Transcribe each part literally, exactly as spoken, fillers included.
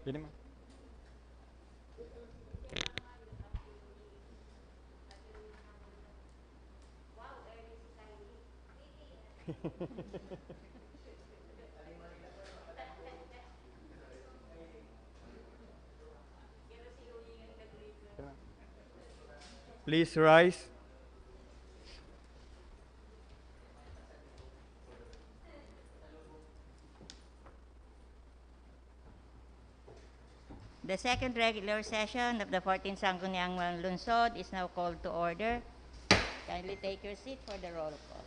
Pwede, ma'am. Please rise. The second regular session of the fourteenth Sangguniang Lungsod is now called to order. Kindly take your seat for the roll call.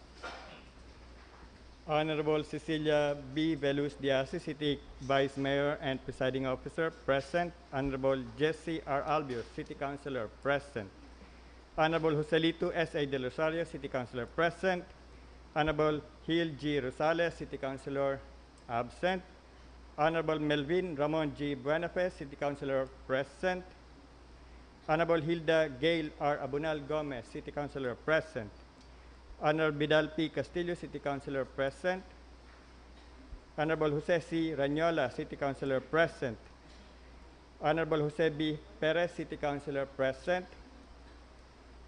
Honorable Cecilia B. Veluz de Asis, City Vice Mayor and Presiding Officer, present. Honorable Jesse R. Albio, City Councilor, present. Honorable Joselito S A Del Rosario, City Councilor, present. Honorable Gil G. Rosales, City Councilor, absent. Honorable Melvin Ramon G. Buenafe, City Councilor, present. Honorable Hilda Gail R. Abunal Gomez, City Councilor, present. Honorable Vidal P. Castillo, City Councilor, present. Honorable Jose C. Rañola, City Councilor, present. Honorable Jose B. Perez, City Councilor, present.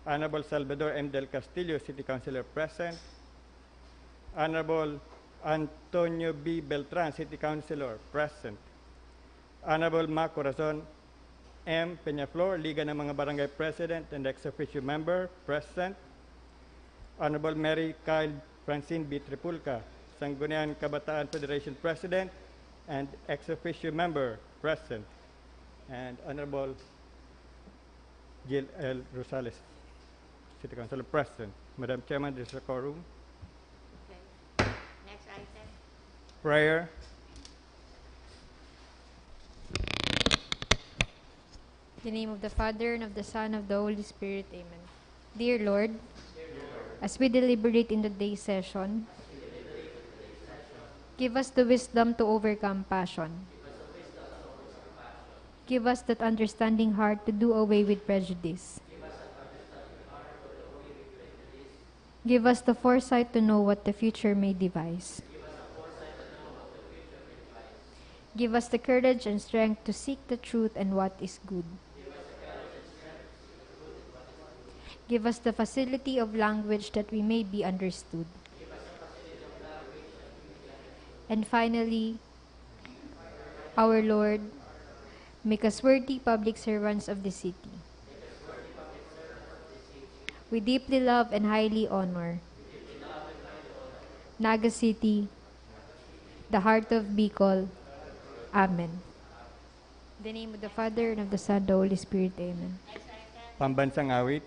Honorable Salvador M. Del Castillo, City Councilor, present. Honorable Antonio B. Beltran, City Councilor, present. Honorable Ma Corazon M. Peñaflor, Liga ng mga Barangay President and Ex Officio Member, present. Honorable Mary Kyle Francine B. Tripulca, Sangguniang Kabataan Federation President and Ex Officio Member, present. And Honorable Gil L. Rosales, City Councilor, present. Madam Chairman, there's a quorum. Okay. Next item. Prayer. In the name of the Father, and of the Son, and of the Holy Spirit. Amen. Dear Lord, as we deliberate in today's session, give us the wisdom to overcome passion. Give us that understanding heart to do away with prejudice. Give us the foresight to know what the future may devise. Give us the courage and strength to seek the truth and what is good. Give us the facility of language that we may be understood. And finally, our Lord, make us worthy public servants of the city. We deeply love and highly honor Naga City, the heart of Bicol. Amen. In the name of the Father, and of the Son, and the Holy Spirit. Amen. Pambansang awit.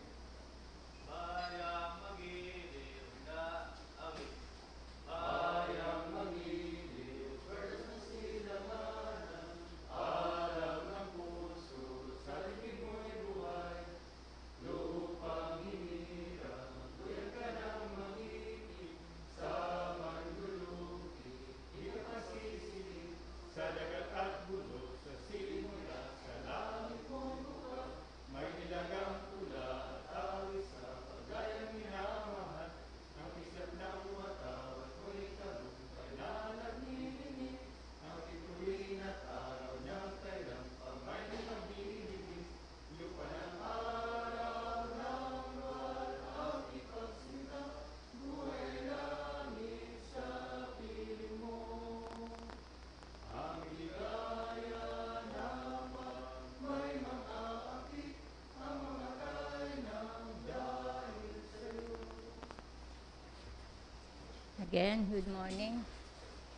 Again, good morning.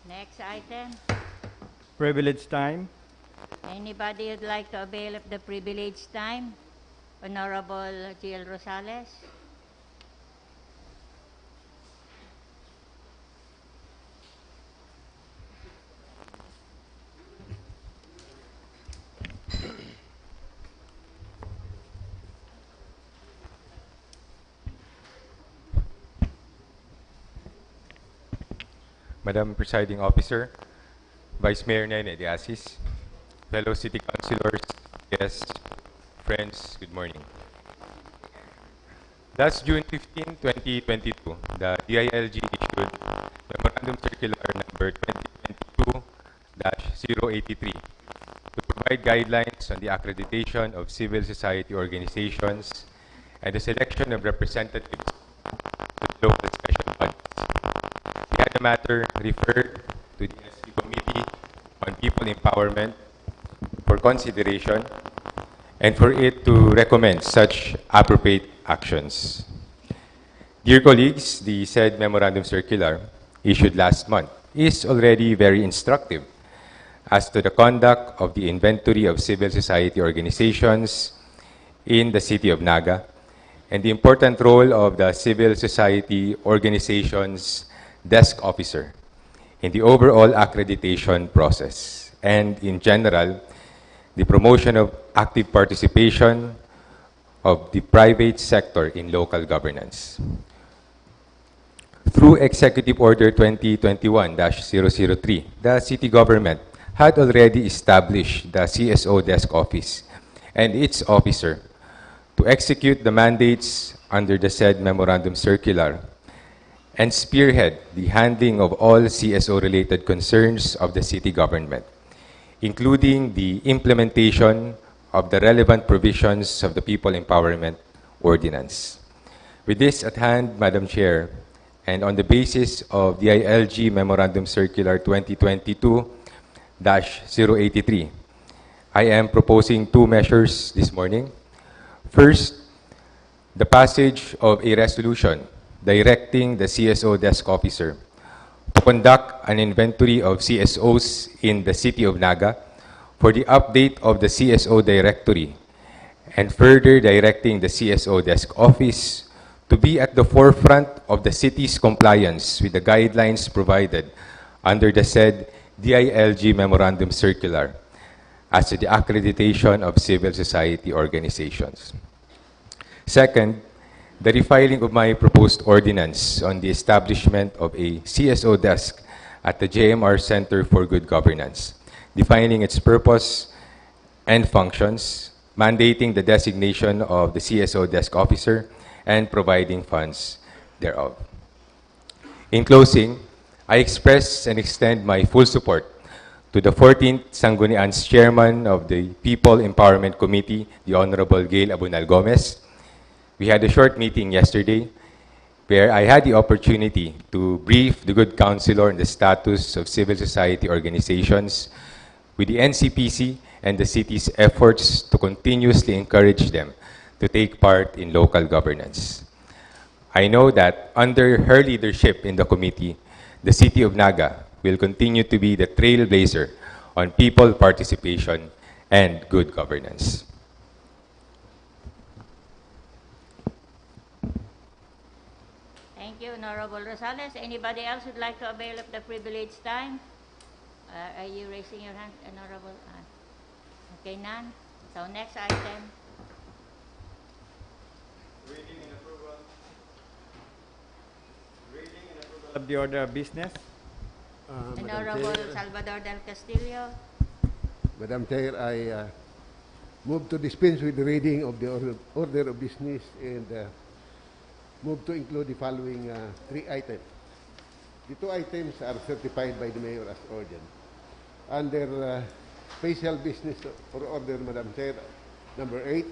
Next item. Privilege time. Anybody would like to avail of the privilege time? Honorable G L Rosales? Madam Presiding Officer, Vice Mayor Nene de Asis, fellow city councilors, guests, friends, good morning. Last June fifteen, twenty twenty-two, the D I L G issued Memorandum Circular number twenty twenty-two dash zero eighty-three to provide guidelines on the accreditation of civil society organizations and the selection of representatives to the local special bodies. We had the matter referred to the S C Committee on People Empowerment for consideration and for it to recommend such appropriate actions. Dear colleagues, the said memorandum circular issued last month is already very instructive as to the conduct of the inventory of civil society organizations in the city of Naga and the important role of the civil society organizations desk officer in the overall accreditation process and, in general, the promotion of active participation of the private sector in local governance. Through Executive Order twenty twenty-one dash zero zero three, the city government had already established the C S O Desk Office and its officer to execute the mandates under the said memorandum circular and spearhead the handling of all C S O-related concerns of the city government, including the implementation of the relevant provisions of the People Empowerment Ordinance. With this at hand, Madam Chair, and on the basis of the I L G Memorandum Circular twenty twenty-two dash zero eighty-three, I am proposing two measures this morning. First, the passage of a resolution directing the C S O desk officer to conduct an inventory of C S Os in the city of Naga for the update of the C S O directory, and further directing the C S O desk office to be at the forefront of the city's compliance with the guidelines provided under the said D I L G Memorandum Circular as to the accreditation of civil society organizations. Second, the refiling of my proposed ordinance on the establishment of a C S O desk at the J M R Center for Good Governance, defining its purpose and functions, mandating the designation of the C S O desk officer, and providing funds thereof. In closing, I express and extend my full support to the fourteenth Sanggunian's chairman of the People Empowerment Committee, the Honorable Gail Abunal Gomez. We had a short meeting yesterday where I had the opportunity to brief the good councilor on the status of civil society organizations with the N C P C and the city's efforts to continuously encourage them to take part in local governance. I know that under her leadership in the committee, the city of Naga will continue to be the trailblazer on people participation and good governance. Thank you, Honorable Rosales. Anybody else would like to avail of the privilege time? Uh, are you raising your hand, Honorable? Uh, okay, none. So next item. Reading and approval. Reading and approval of the order of business. Uh, Madam Honorable Chair, Salvador Del Castillo. Madam Chair, I uh, move to dispense with the reading of the order, order of business and uh, move to include the following uh, three items. The two items are certified by the Mayor as urgent. Under uh, special business or order, Madam Chair, number eight,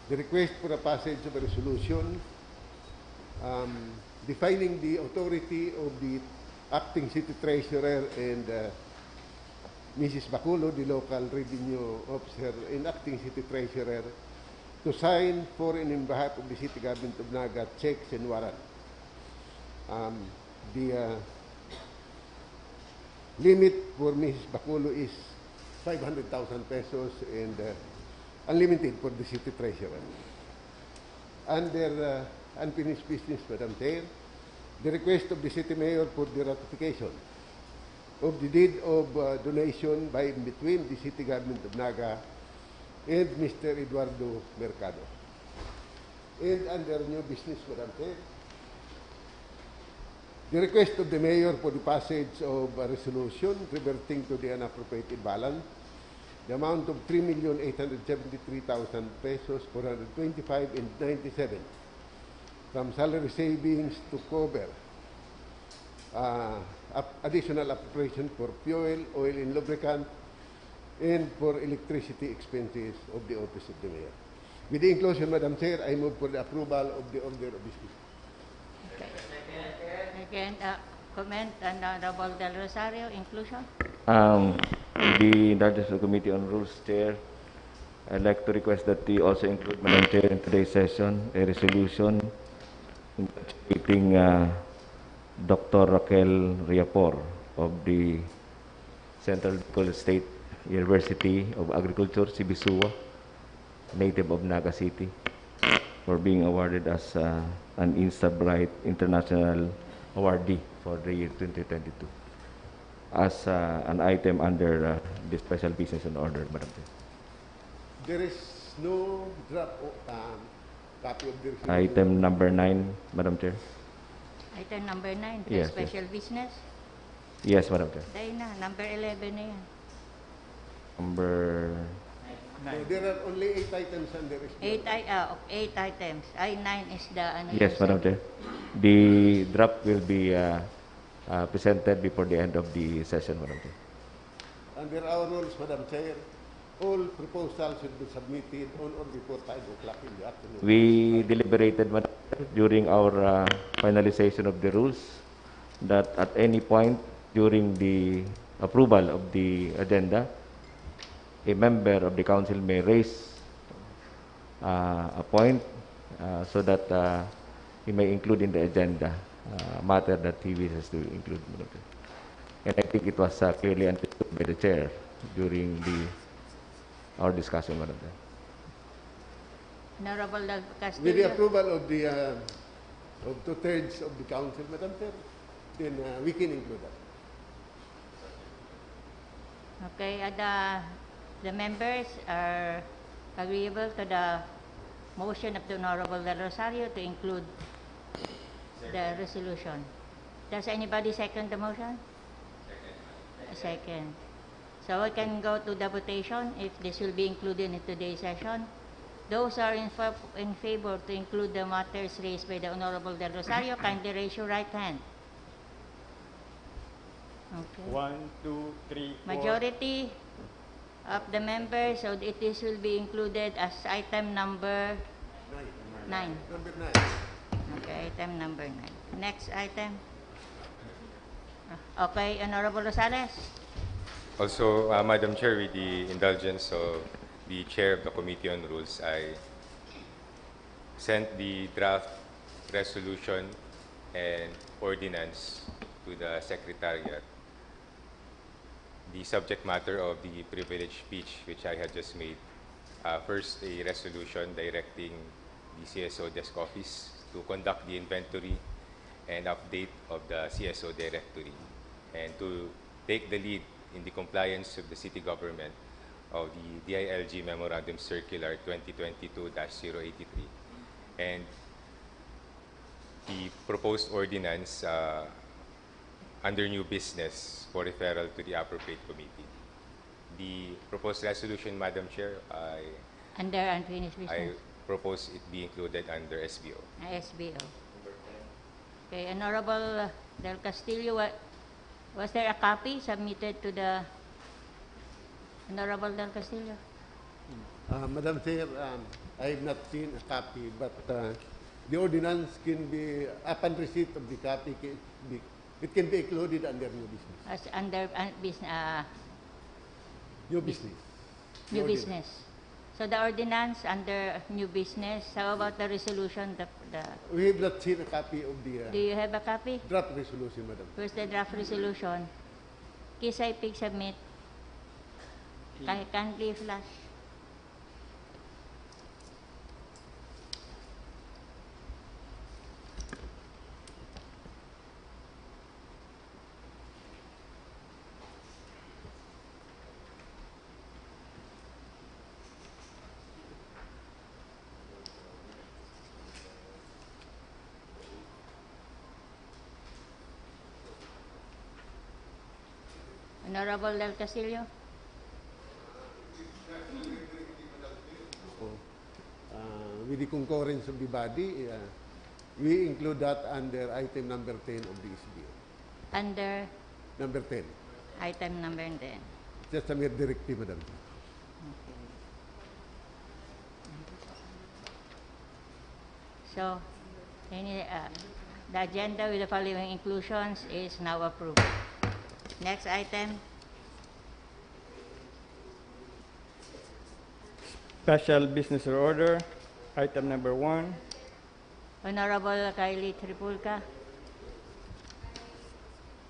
the request for a passage of a resolution um, defining the authority of the acting city treasurer and uh, Missus Baculo, the local revenue officer and acting city treasurer, to sign for and in behalf of the city government of Naga checks and warrant. Um, the uh, limit for Missus Baculo is five hundred thousand pesos and uh, unlimited for the city treasurer. Under uh, unfinished business, Madam Chair, the request of the city mayor for the ratification of the deed of uh, donation by and between the city government of Naga and Mister Eduardo Mercado. And under new business, Madam Chair, the request of the mayor for the passage of a resolution reverting to the unappropriated balance, the amount of three million eight hundred seventy-three thousand pesos, four hundred twenty-five and ninety-seven from salary savings to cover uh, ap- additional appropriation for fuel, oil, and lubricant and for electricity expenses of the Office of the Mayor. With the inclusion, Madam Chair, I move for the approval of the order of business. Again, uh, comment, Honorable Del Rosario, inclusion? Um, the Indulgence of the Committee on Rules, Chair, I'd like to request that we also include, Madam Chair, in today's session, a resolution congratulating uh, Doctor Raquel Riapor of the Central Bicol State University of Agriculture, CBSUA, native of Naga City, for being awarded as uh, an INSA Bright International Awardee for the year twenty twenty-two as uh, an item under uh, the special business and order, Madam Chair. There is no draft o um, copy of the resolution. Item number nine, Madam Chair. Item number nine, the Yes, yes. special business. Yes, Madam Chair. Dahil na, number eleven na yan. Number So there are only eight items under S B O. Eight, I, ah, okay, eight items. Ay, nine is the ano Yes, yun, Madam sir? Chair. The draft will be uh, uh, presented before the end of the session, Madam Chair. Under our rules, Madam Chair, all proposals should be submitted on or before five o'clock in the afternoon. We deliberated, Madam Chair, during our uh, finalization of the rules that at any point during the approval of the agenda, a member of the council may raise uh, a point uh, so that uh, he may include in the agenda uh, matter that he wishes to include, Madam Chair. And I think it was uh, clearly understood by the chair during the our discussion, Madam Chair. Honorable Del With the Castillo. approval of the uh, of two-thirds of the council, Madam Chair, then uh, we can include that. Okay, uh, the, the members are agreeable to the motion of the Honorable Del Rosario to include the resolution. Does anybody second the motion? Second. So we can go to the votation if this will be included in today's session. Those are in, fa- in favor to include the matters raised by the Honorable Del Rosario, kindly raise your right hand. Okay. One, two, three, four. Majority of the members, so it is will be included as item number nine. Number nine. Okay, item number nine. Next item. Ah, okay, Honorable Rosales. Also, uh, Madam Chair, with the indulgence of the Chair of the Committee on Rules, I sent the draft resolution and ordinance to the Secretariat. The subject matter of the privilege speech which I had just made, uh, first, a resolution directing the C S O Desk Office to conduct the inventory and update of the C S O directory and to take the lead in the compliance of the city government of the D I L G Memorandum Circular twenty twenty-two dash zero eighty-three and the proposed ordinance uh, under new business for referral to the appropriate committee. The proposed resolution, Madam Chair, I, Under unfinished I business. propose it be included under S B O. Ah, S B O. Okay, Honorable Del Castillo, wa- was there a copy submitted to the Honorable Del Castillo? Uh, Madam Chair, um, I have not seen a copy, but uh, the ordinance can be, upon receipt of the copy, can be, it can be included under new business. As under uh, business, uh, New business. new Ordinance. business. So the ordinance under new business. How about the resolution? The, the We have not seen a copy of the Do uh, you have a copy? Draft resolution, Madam. Where's the draft resolution? Kisay pig submit. Kay kindly flash. Honorable Del Castillo? Uh, with the concurrence of the body, uh, we include that under item number ten of the S B O. Under Number ten. item number ten. Just a mere directive, Madam. So, any, uh, the agenda with the following inclusions is now approved. Next item. Special business order, item number one. Honorable Kylie Tripulca.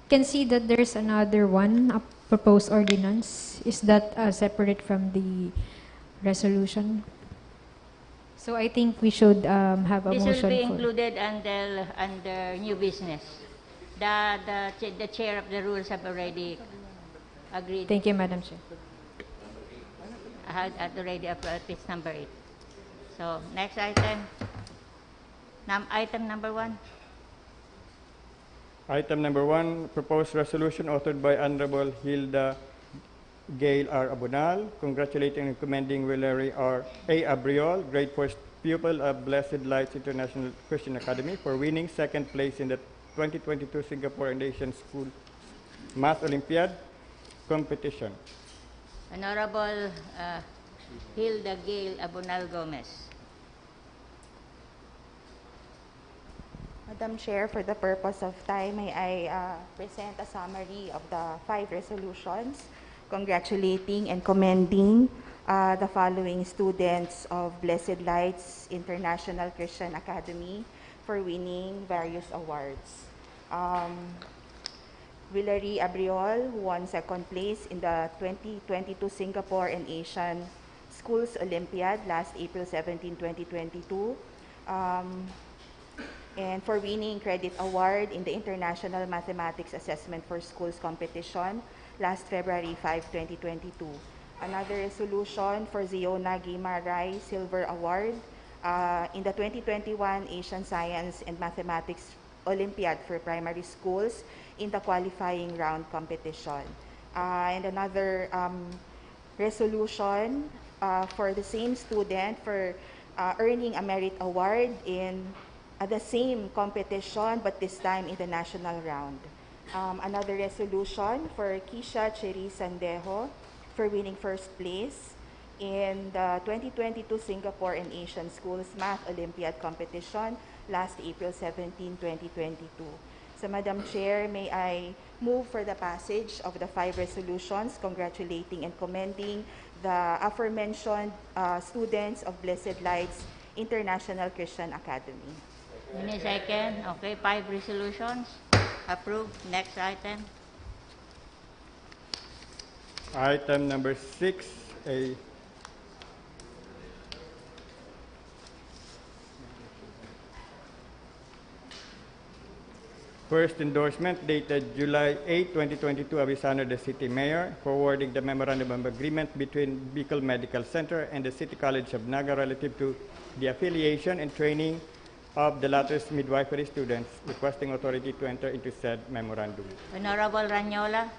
Can see that there's another one, a proposed ordinance. Is that uh, separate from the resolution? So I think we should um, have a This motion will be for included under, under new business. The, the, ch- the chair of the rules have already agreed, Thank you, Madam Chair. had had already approved, it's number eight. So, next item. Num, item number one. Item number one, proposed resolution authored by Honorable Hilda Gail R. Abunal, congratulating and commending Valerie R. A. Abriol, grade four pupil of Blessed Lights International Christian Academy, for winning second place in the twenty twenty-two Singapore and Asian School Math Olympiad competition. Honorable uh, Hilda Gail Abunal Gomez. Madam Chair, for the purpose of time, may I uh, present a summary of the five resolutions congratulating and commending uh, the following students of Blessed Lights International Christian Academy for winning various awards. Um, Valerie Abriol, who won second place in the twenty twenty-two Singapore and Asian Schools Olympiad last April seventeen, twenty twenty-two, um, and for winning credit award in the International Mathematics Assessment for Schools competition last February five, twenty twenty-two. Another resolution for Ziona Guimaray Silver Award uh, in the twenty twenty-one Asian Science and Mathematics Olympiad for primary schools in the qualifying round competition. Uh, and another um, resolution uh, for the same student for uh, earning a merit award in uh, the same competition, but this time in the national round. Um, another resolution for Kisha Cheri Sandejo for winning first place in the twenty twenty-two Singapore and Asian Schools Math Olympiad competition last April seventeen, twenty twenty-two. So, Madam Chair, may I move for the passage of the five resolutions congratulating and commending the aforementioned uh, students of Blessed Lights International Christian Academy. Any second? Okay, five resolutions. Approved. Next item. Item number six, a first endorsement dated July eight, twenty twenty-two, Avisano, the City Mayor, forwarding the Memorandum of Agreement between Bicol Medical Center and the City College of Naga relative to the affiliation and training of the latter's midwifery students, requesting authority to enter into said memorandum. Honorable Ranyola.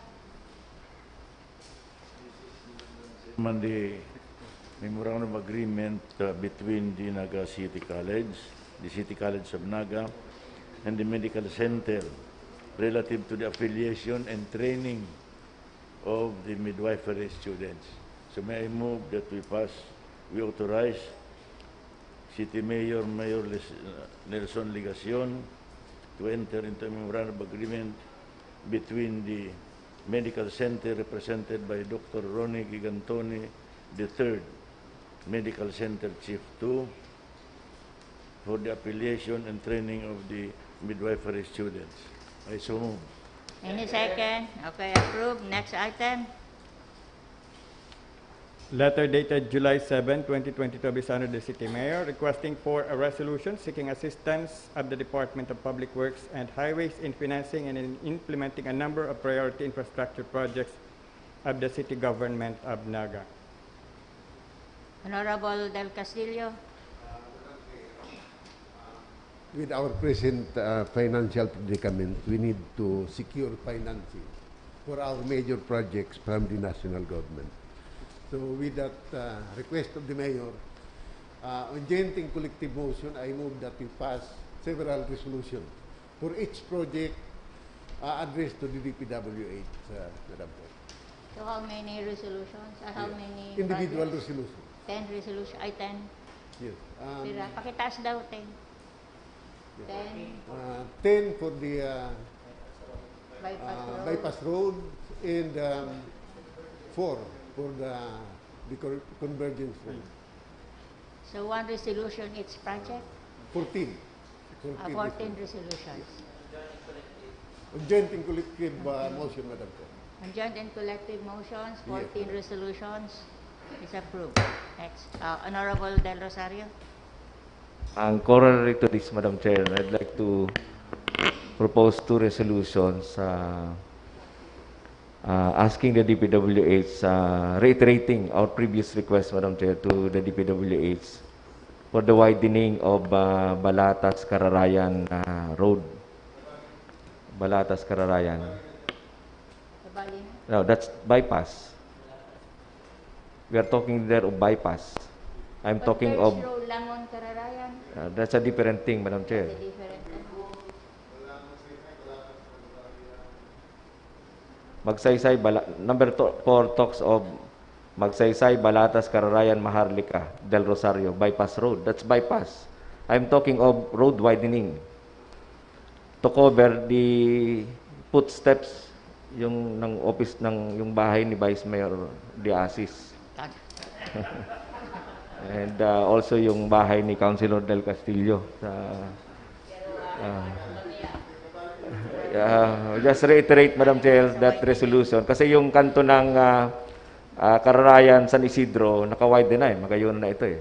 On the memorandum of agreement uh, between the Naga City College, the City College of Naga, and the Medical Center relative to the affiliation and training of the midwifery students. So may I move that we pass, we authorize City Mayor, Mayor Les- uh, Nelson Legacion to enter into a memorandum of agreement between the Medical Center represented by Doctor Ronnie Gigantoni the third, Medical Center Chief two, for the affiliation and training of the midwifery students. I so move. Any second? Okay, approved. Next item. Letter dated July seven, twenty twenty-two, Avisano, the City Mayor, requesting for a resolution seeking assistance of the Department of Public Works and Highways in financing and in implementing a number of priority infrastructure projects of the City Government of Naga. Honorable Del Castillo. With our present uh, financial predicament, we need to secure financing for our major projects from the national government. So with that uh, request of the mayor, uh, on granting collective motion, I move that we pass several resolutions for each project uh, addressed to the D P W H, uh, Madam Chair. So how many resolutions? Or how Yeah. many Individual projects? Resolution. Ten resolution. Ay, ten. Yes. Um, Pira. Pakitaas daw, ten. yeah. Ten. Uh, ten for the uh, Bypass uh, road. Bypass Road and um, four for the, the con- Convergence Road. So one resolution each project? Fourteen. Ah, fourteen resolutions. Joint and collective uh, motion, Madam Chair. On joint and collective motions, Yes, fourteen madam. Resolutions is approved. Next, uh, Honorable Del Rosario. Ang corollary to this, Madam Chair, I'd like to propose two resolutions uh, uh, asking the D P W H, uh, reiterating our previous request, Madam Chair, to the D P W H for the widening of uh, Balatas Kararayan uh, Road. Balatas Kararayan. Kabali. No, that's bypass. We are talking there of bypass. I'm But talking there's of road Langon Kararayan. Uh, that's a different thing, Madam Chair. It's a different thing. Magsaysay, Bala- number to- four talks of Magsaysay, Balatas, Kararayan, Maharlika, Del Rosario, Bypass Road. That's bypass. I'm talking of road widening to cover the footsteps yung ng office ng yung bahay ni Vice Mayor De Asis. And uh, also yung bahay ni Councilor Del Castillo sa uh, uh, just reiterate, Madam Chair, that resolution kasi yung kanto ng uh, uh, Kararayan, San Isidro, naka-wide din na eh. Magayon na ito eh.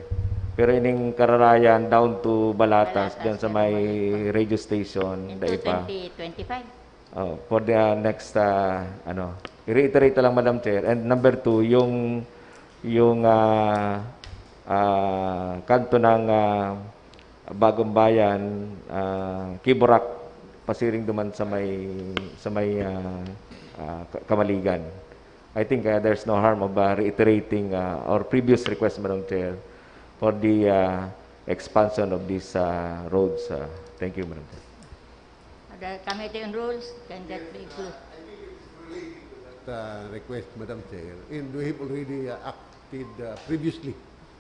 Pero ining Kararayan down to Balatas, Balatas, dyan sa dyan may sa may- radio station, Into daipa. twenty twenty-five. Oh, for the uh, next, uh, ano, i-reiterate na lang, Madam Chair. And number two, yung, yung uh, uh, kanto ng uh, Bagong Bayan, uh, Kiburak, pasiring duman sa may, sa may uh, uh, Ka- Kamaligan. I think uh, there's no harm of uh, reiterating uh, our previous request, Madam Chair, for the uh, expansion of these uh, roads. Uh, thank you, Madam Chair. The Committee on Rules, can that be included? Uh, request, Madam Chair, and we have already uh, acted uh, previously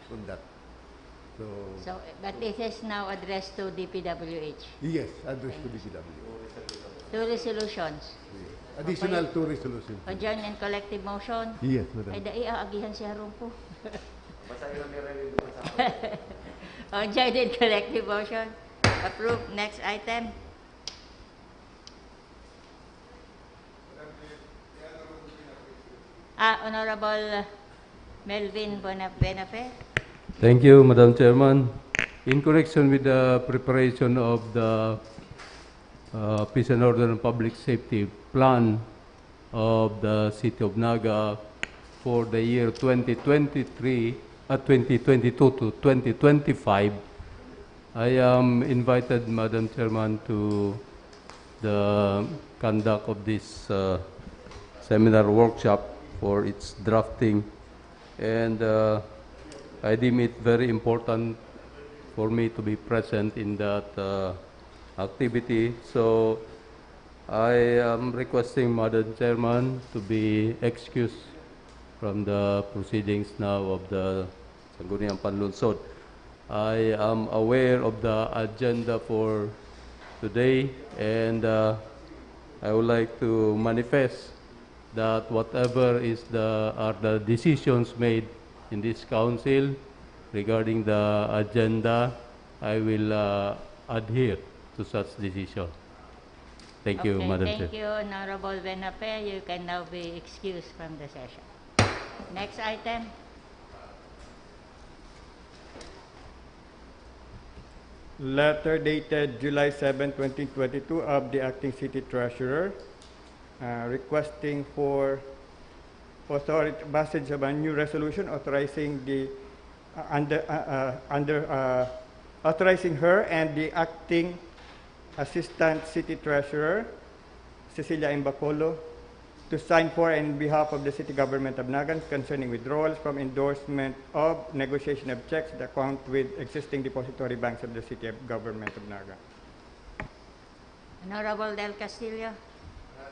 on that. So, So, but this is now addressed to D P W H. Yes, address to D P W. Two resolutions. Additional two resolutions. On joint and collective motion. Yes, Madam. Ay, dai, ah, agihan siya harong ko. On joint and collective motion. Approve. Next item. Ah, Honorable Melvin Bona- Benafe. Thank you, Madam Chairman. In connection with the preparation of the uh, Peace and Order and Public Safety Plan of the City of Naga for the year twenty twenty-three, uh, twenty twenty-two to twenty twenty-five, I am invited, Madam Chairman, to the conduct of this uh, seminar workshop for its drafting. And uh, I deem it very important for me to be present in that uh, activity. So I am requesting Madam Chairman to be excused from the proceedings now of the Sangguniang Panlungsod. I am aware of the agenda for today, and uh, I would like to manifest that whatever is the are the decisions made in this council regarding the agenda, I will uh, adhere to such decision. Thank you, Okay, Madam thank Chair. You, Honorable Benafe. You can now be excused from the session. Next item. Letter dated July seven, twenty twenty-two, of the acting city treasurer, uh, requesting for authority, passage of a new resolution authorizing the, uh, under, uh, uh, under, uh, authorizing her and the acting assistant city treasurer, Cecilia Imbacolo, to sign for and in behalf of the city government of Naga concerning withdrawals from endorsement of negotiation of checks that account with existing depository banks of the city of government of Naga. Honorable Del Castillo. Uh,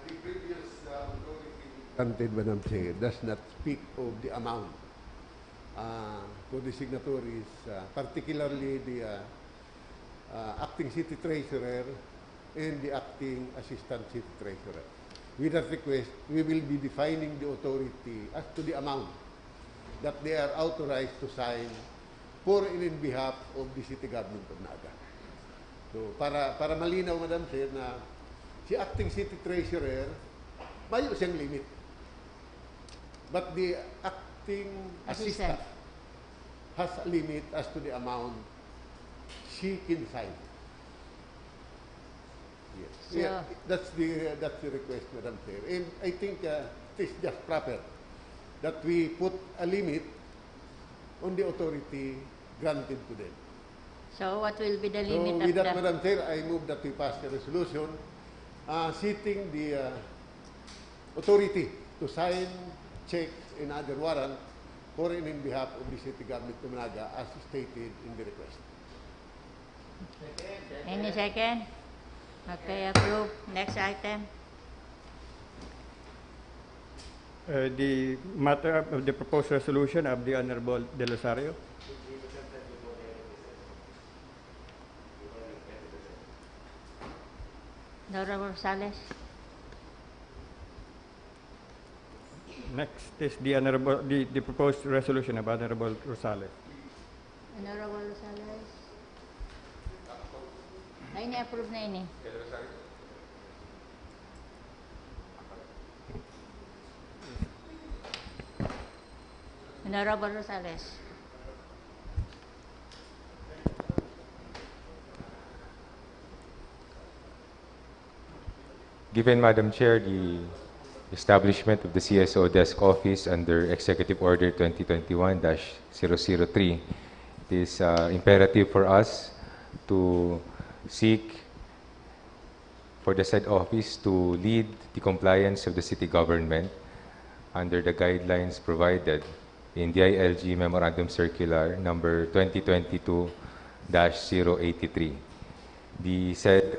the previous uh, authority granted, Madam Chair, does not speak of the amount uh, for the signatories, uh, particularly the uh, uh, acting city treasurer and the acting assistant city treasurer. With that request, we will be defining the authority as to the amount that they are authorized to sign for and in behalf of the city government of Naga. So, para, para malinaw, Madam Chair, na si acting city treasurer, mayo siyang limit. But the acting assistant has a limit as to the amount she can sign. Yes. So, yeah, that's the, that's the request, Madam Chair. And I think uh, it is just proper that we put a limit on the authority granted to them. So, what will be the limit of that, the Madam Chair, I move that we pass a resolution uh, seating the uh, authority to sign checks and other warrant for and in behalf of the city government of Naga as stated in the request. Any second? Okay, approve. Next item. Uh, the matter of the proposed resolution of the Honorable Del Rosario. Honorable Rosales. Next is the Honorable, the, the proposed resolution of Honorable Rosales. Honorable Rosales. Ay, ni-approve na ini. Honorable Rosales. Given, Madam Chair, the establishment of the C S O Desk Office under Executive Order twenty twenty-one dash zero zero three, it is uh, imperative for us to seek for the said office to lead the compliance of the city government under the guidelines provided in D I L G Memorandum Circular number twenty twenty-two dash zero eighty-three. The said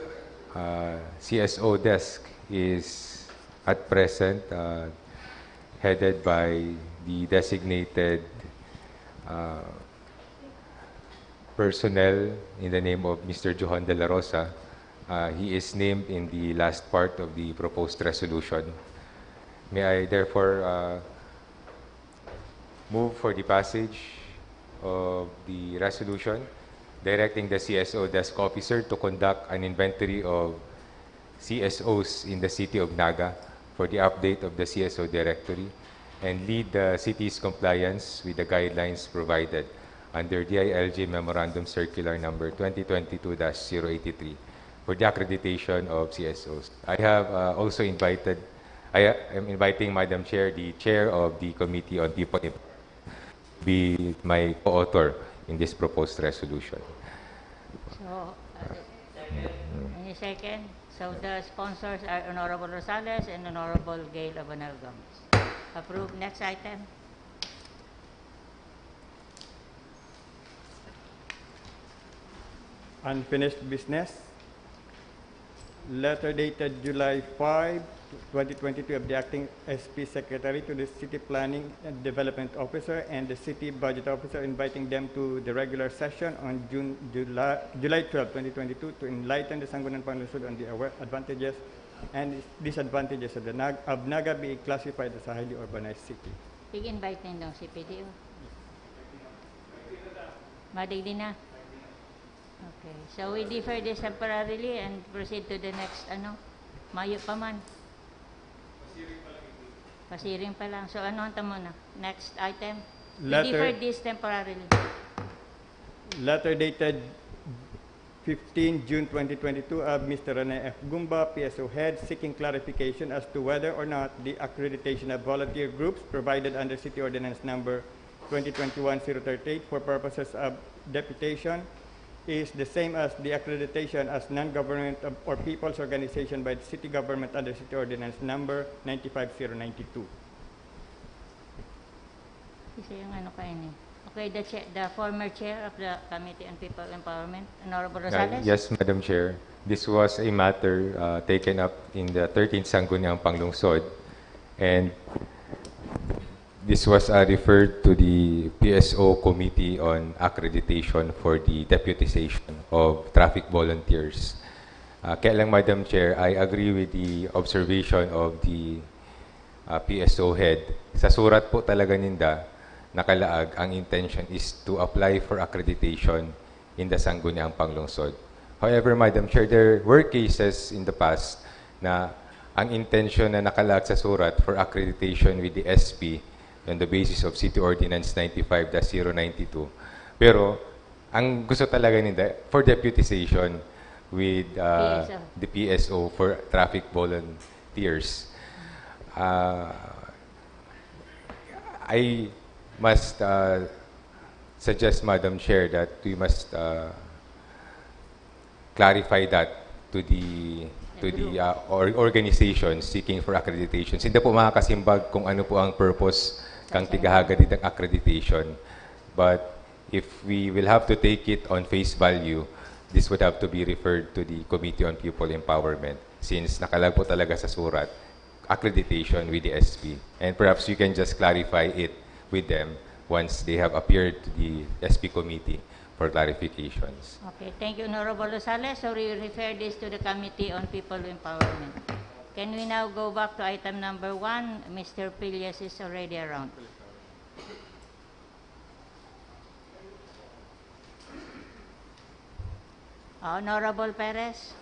uh, C S O desk is at present uh, headed by the designated uh, personnel in the name of Mister Johan De La Rosa. Uh, he is named in the last part of the proposed resolution. May I therefore uh, move for the passage of the resolution directing the C S O desk officer to conduct an inventory of C S Os in the city of Naga for the update of the C S O directory and lead the city's compliance with the guidelines provided under D I L G Memorandum Circular number twenty twenty-two dash zero eighty-three for the accreditation of C S Os. I have uh, also invited, I am inviting Madam Chair, the Chair of the Committee on People Empowerment, be my co-author in this proposed resolution. So, uh, any second? So the sponsors are Honorable Rosales and Honorable Gail Abanal Gomez. Approve. Next item. Unfinished business. Letter dated July five, twenty twenty-two of the acting S P Secretary to the City Planning and Development Officer and the City Budget Officer inviting them to the regular session on June, July, July twelve, twenty twenty-two to enlighten the Sangguniang Panglungsod on the awa- advantages and disadvantages of the Nag- of Naga being classified as a highly urbanized city. Pig-invite nindong C P D O. Madigdi na. Okay. So we defer this temporarily and proceed to the next, ano, mayo pa man. Pasiring pa lang. So ano ang tamo na? Next item? We Letter- defer this temporarily. Letter dated fifteen June twenty twenty-two of Mister Rene F. Gumba, P S O Head, seeking clarification as to whether or not the accreditation of volunteer groups provided under City Ordinance Number twenty twenty-one zero thirty-eight for purposes of deputation is the same as the accreditation as non-government or people's organization by the city government under City Ordinance Number ninety-five zero ninety-two. Isa yung ano kayo ni. Okay, the, chair, the former chair of the Committee on People Empowerment, Honorable Rosales. Uh, yes, Madam Chair. This was a matter uh, taken up in the thirteenth Sangguniang Panglungsod. And this was, uh, referred to the P S O Committee on Accreditation for the Deputization of Traffic Volunteers. Uh, kaya lang, Madam Chair, I agree with the observation of the, uh, P S O head. Sa surat po talaga ninda, nakalaag, ang intention is to apply for accreditation in the Sangguniang Panglungsod. However, Madam Chair, there were cases in the past na ang intensyon na nakalag sa surat for accreditation with the S P on the basis of City Ordinance ninety-five dash zero ninety-two. Pero ang gusto talaga nila for deputization with, uh, P S O. The P S O for traffic volunteers. Uh, I must, uh, suggest, Madam Chair, that we must, uh, clarify that to the, to the, uh, or-, organizations seeking for accreditations. Hindi po makakasimbag kung ano po ang purpose kang tighahagad nitong accreditation. But if we will have to take it on face value, this would have to be referred to the Committee on People Empowerment, since nakalag po talaga sa surat, accreditation with the S P. And perhaps you can just clarify it with them once they have appeared to the S P committee for clarifications. Okay, thank you, Honorable Rosales. So we refer this to the Committee on People Empowerment. Can we now go back to item number one? Mister Pillas is already around. Honorable Perez.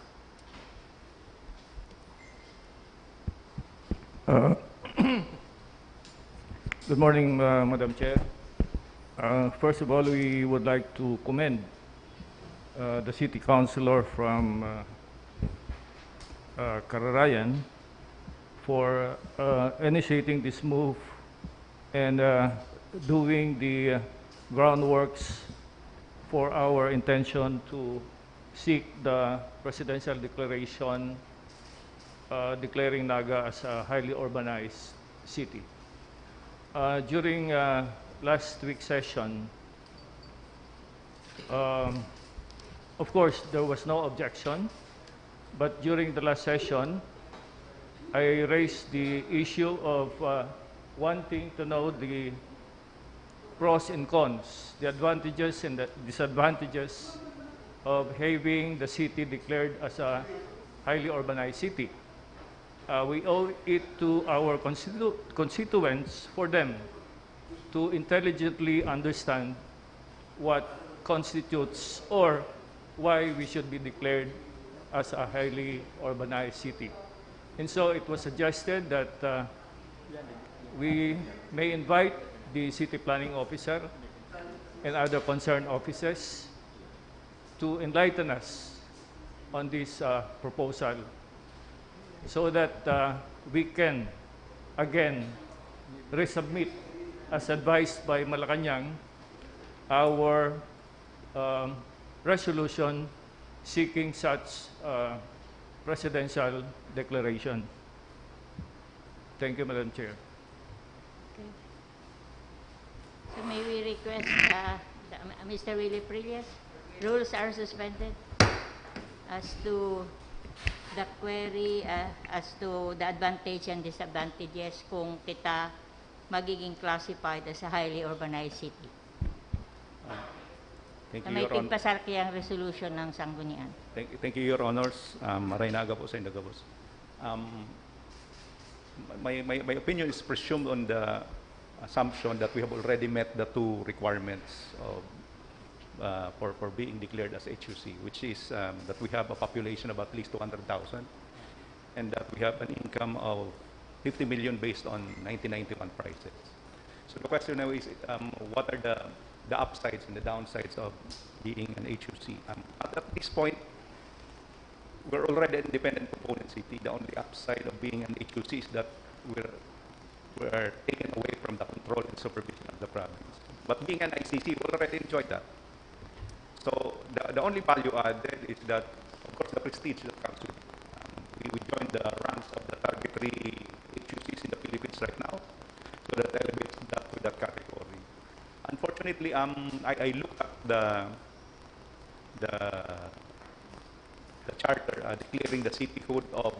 Uh, Good morning, uh, Madam Chair. Uh, first of all, we would like to commend, uh, the city councilor from, uh, uh, Cararayan for, uh, initiating this move and, uh, doing the, uh, groundworks for our intention to seek the presidential declaration, uh, declaring Naga as a highly urbanized city. Uh, during, uh, last week's session, um, of course, there was no objection, but during the last session, I raised the issue of, uh, wanting to know the pros and cons, the advantages and the disadvantages of having the city declared as a highly urbanized city. Uh, we owe it to our constitu-, constituents for them to intelligently understand what constitutes or why we should be declared as a highly urbanized city. And so it was suggested that, uh, we may invite the city planning officer and other concerned offices to enlighten us on this, uh, proposal so that, uh, we can again resubmit, as advised by Malacañang, our, um, resolution seeking such, uh, presidential declaration. Thank you, Madam Chair. Okay. So may we request, uh, the, uh, Mister Willie Prillas, rules are suspended as to the query, uh, as to the advantage and disadvantages kung kita magiging classified as a highly urbanized city. Ah, thank Na you, may Your Hon- pigpasar kayang resolution ng Sanggunian. Thank, thank you, Your Honors. Um, maray na aga po sa inyo gabos. Um, my, my, my opinion is presumed on the assumption that we have already met the two requirements of, uh, for, for being declared as H U C, which is, um, that we have a population of at least two hundred thousand and that we have an income of fifty million based on nineteen ninety-one prices. So the question now is, um, what are the, the upsides and the downsides of being an H U C? Um, at, at this point, we're already an independent component city. The only upside of being an H U C is that we're, we're taken away from the control and supervision of the province. But being an I C C, we already enjoyed that. So the, the only value added is that, of course, the prestige that comes with it. Um, we, we joined the ranks of the thirty-three H U Cs in the Philippines right now, so that elevates that to that category. Unfortunately, um, I, I looked at the, the, the charter, uh, declaring the cityhood of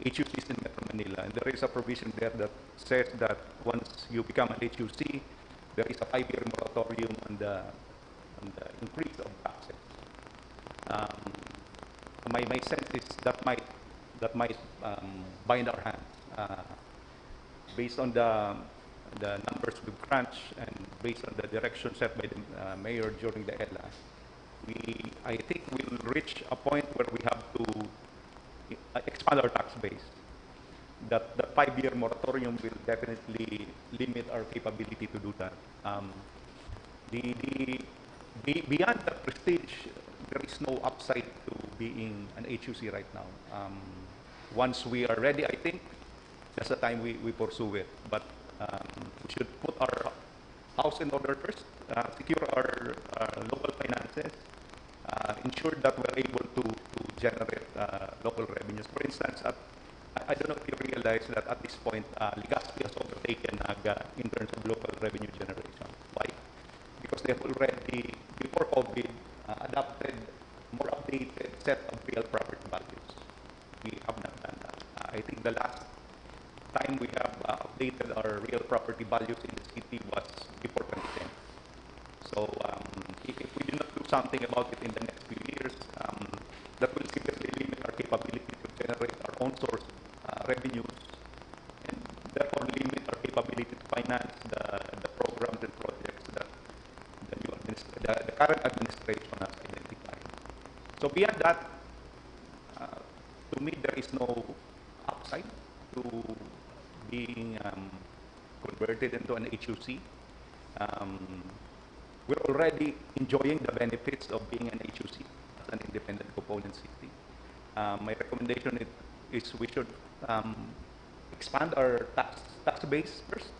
H U Cs in Metro Manila. And there is a provision there that says that once you become an H U C, there is a five-year moratorium on the, on the increase of taxes. Um, my, my sense is that might, that might, um, bind our hands. Uh, based on the, the numbers we've crunched and based on the direction set by the, uh, mayor during the ELA, we, I think we'll reach a point where we have to, uh, expand our tax base. That, that five-year moratorium will definitely limit our capability to do that. Um, the, the, be-, beyond the prestige, there is no upside to being an H U C right now. Um, once we are ready, I think that's the time we, we pursue it. But, um, we should put our house in order first, uh, secure our, uh, local finances, uh, ensure that we're able to, to generate, uh, local revenues. For instance, at, I, I don't know if you realize that at this point, uh, Legazpi has overtaken Naga in terms of local revenue generation. Why? Because they have already, before COVID, uh, adopted more updated set of real property values. We have not done that. Uh, I think the last time we have, uh, updated our real property values in the city was before twenty ten. So, um, if, if we do not do something about it in the next few years, um, that will seriously limit our capability to generate our own source, uh, revenues, and therefore limit our capability to finance the, the programs and projects that the new administ-, the, the current administration has identified. So beyond that, uh, to me, there is no upside to being, um, converted into an H U C. Um, we're already enjoying the benefits of being an H U C as an independent component city. Uh, my recommendation is, is we should, um, expand our tax, tax base first,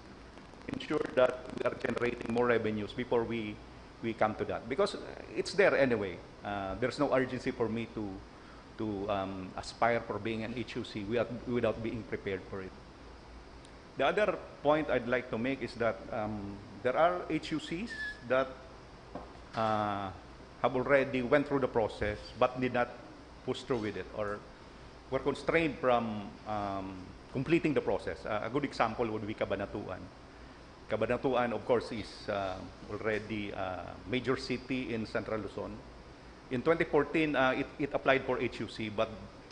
ensure that we are generating more revenues before we, we come to that. Because, uh, it's there anyway. Uh, there's no urgency for me to, to, um, aspire for being an H U C without, without being prepared for it. The other point I'd like to make is that, um, there are H U Cs that, uh, have already went through the process but did not push through with it or were constrained from, um, completing the process. Uh, a good example would be Cabanatuan. Cabanatuan, of course, is, uh, already a major city in Central Luzon. In twenty fourteen, uh, it, it applied for H U C, but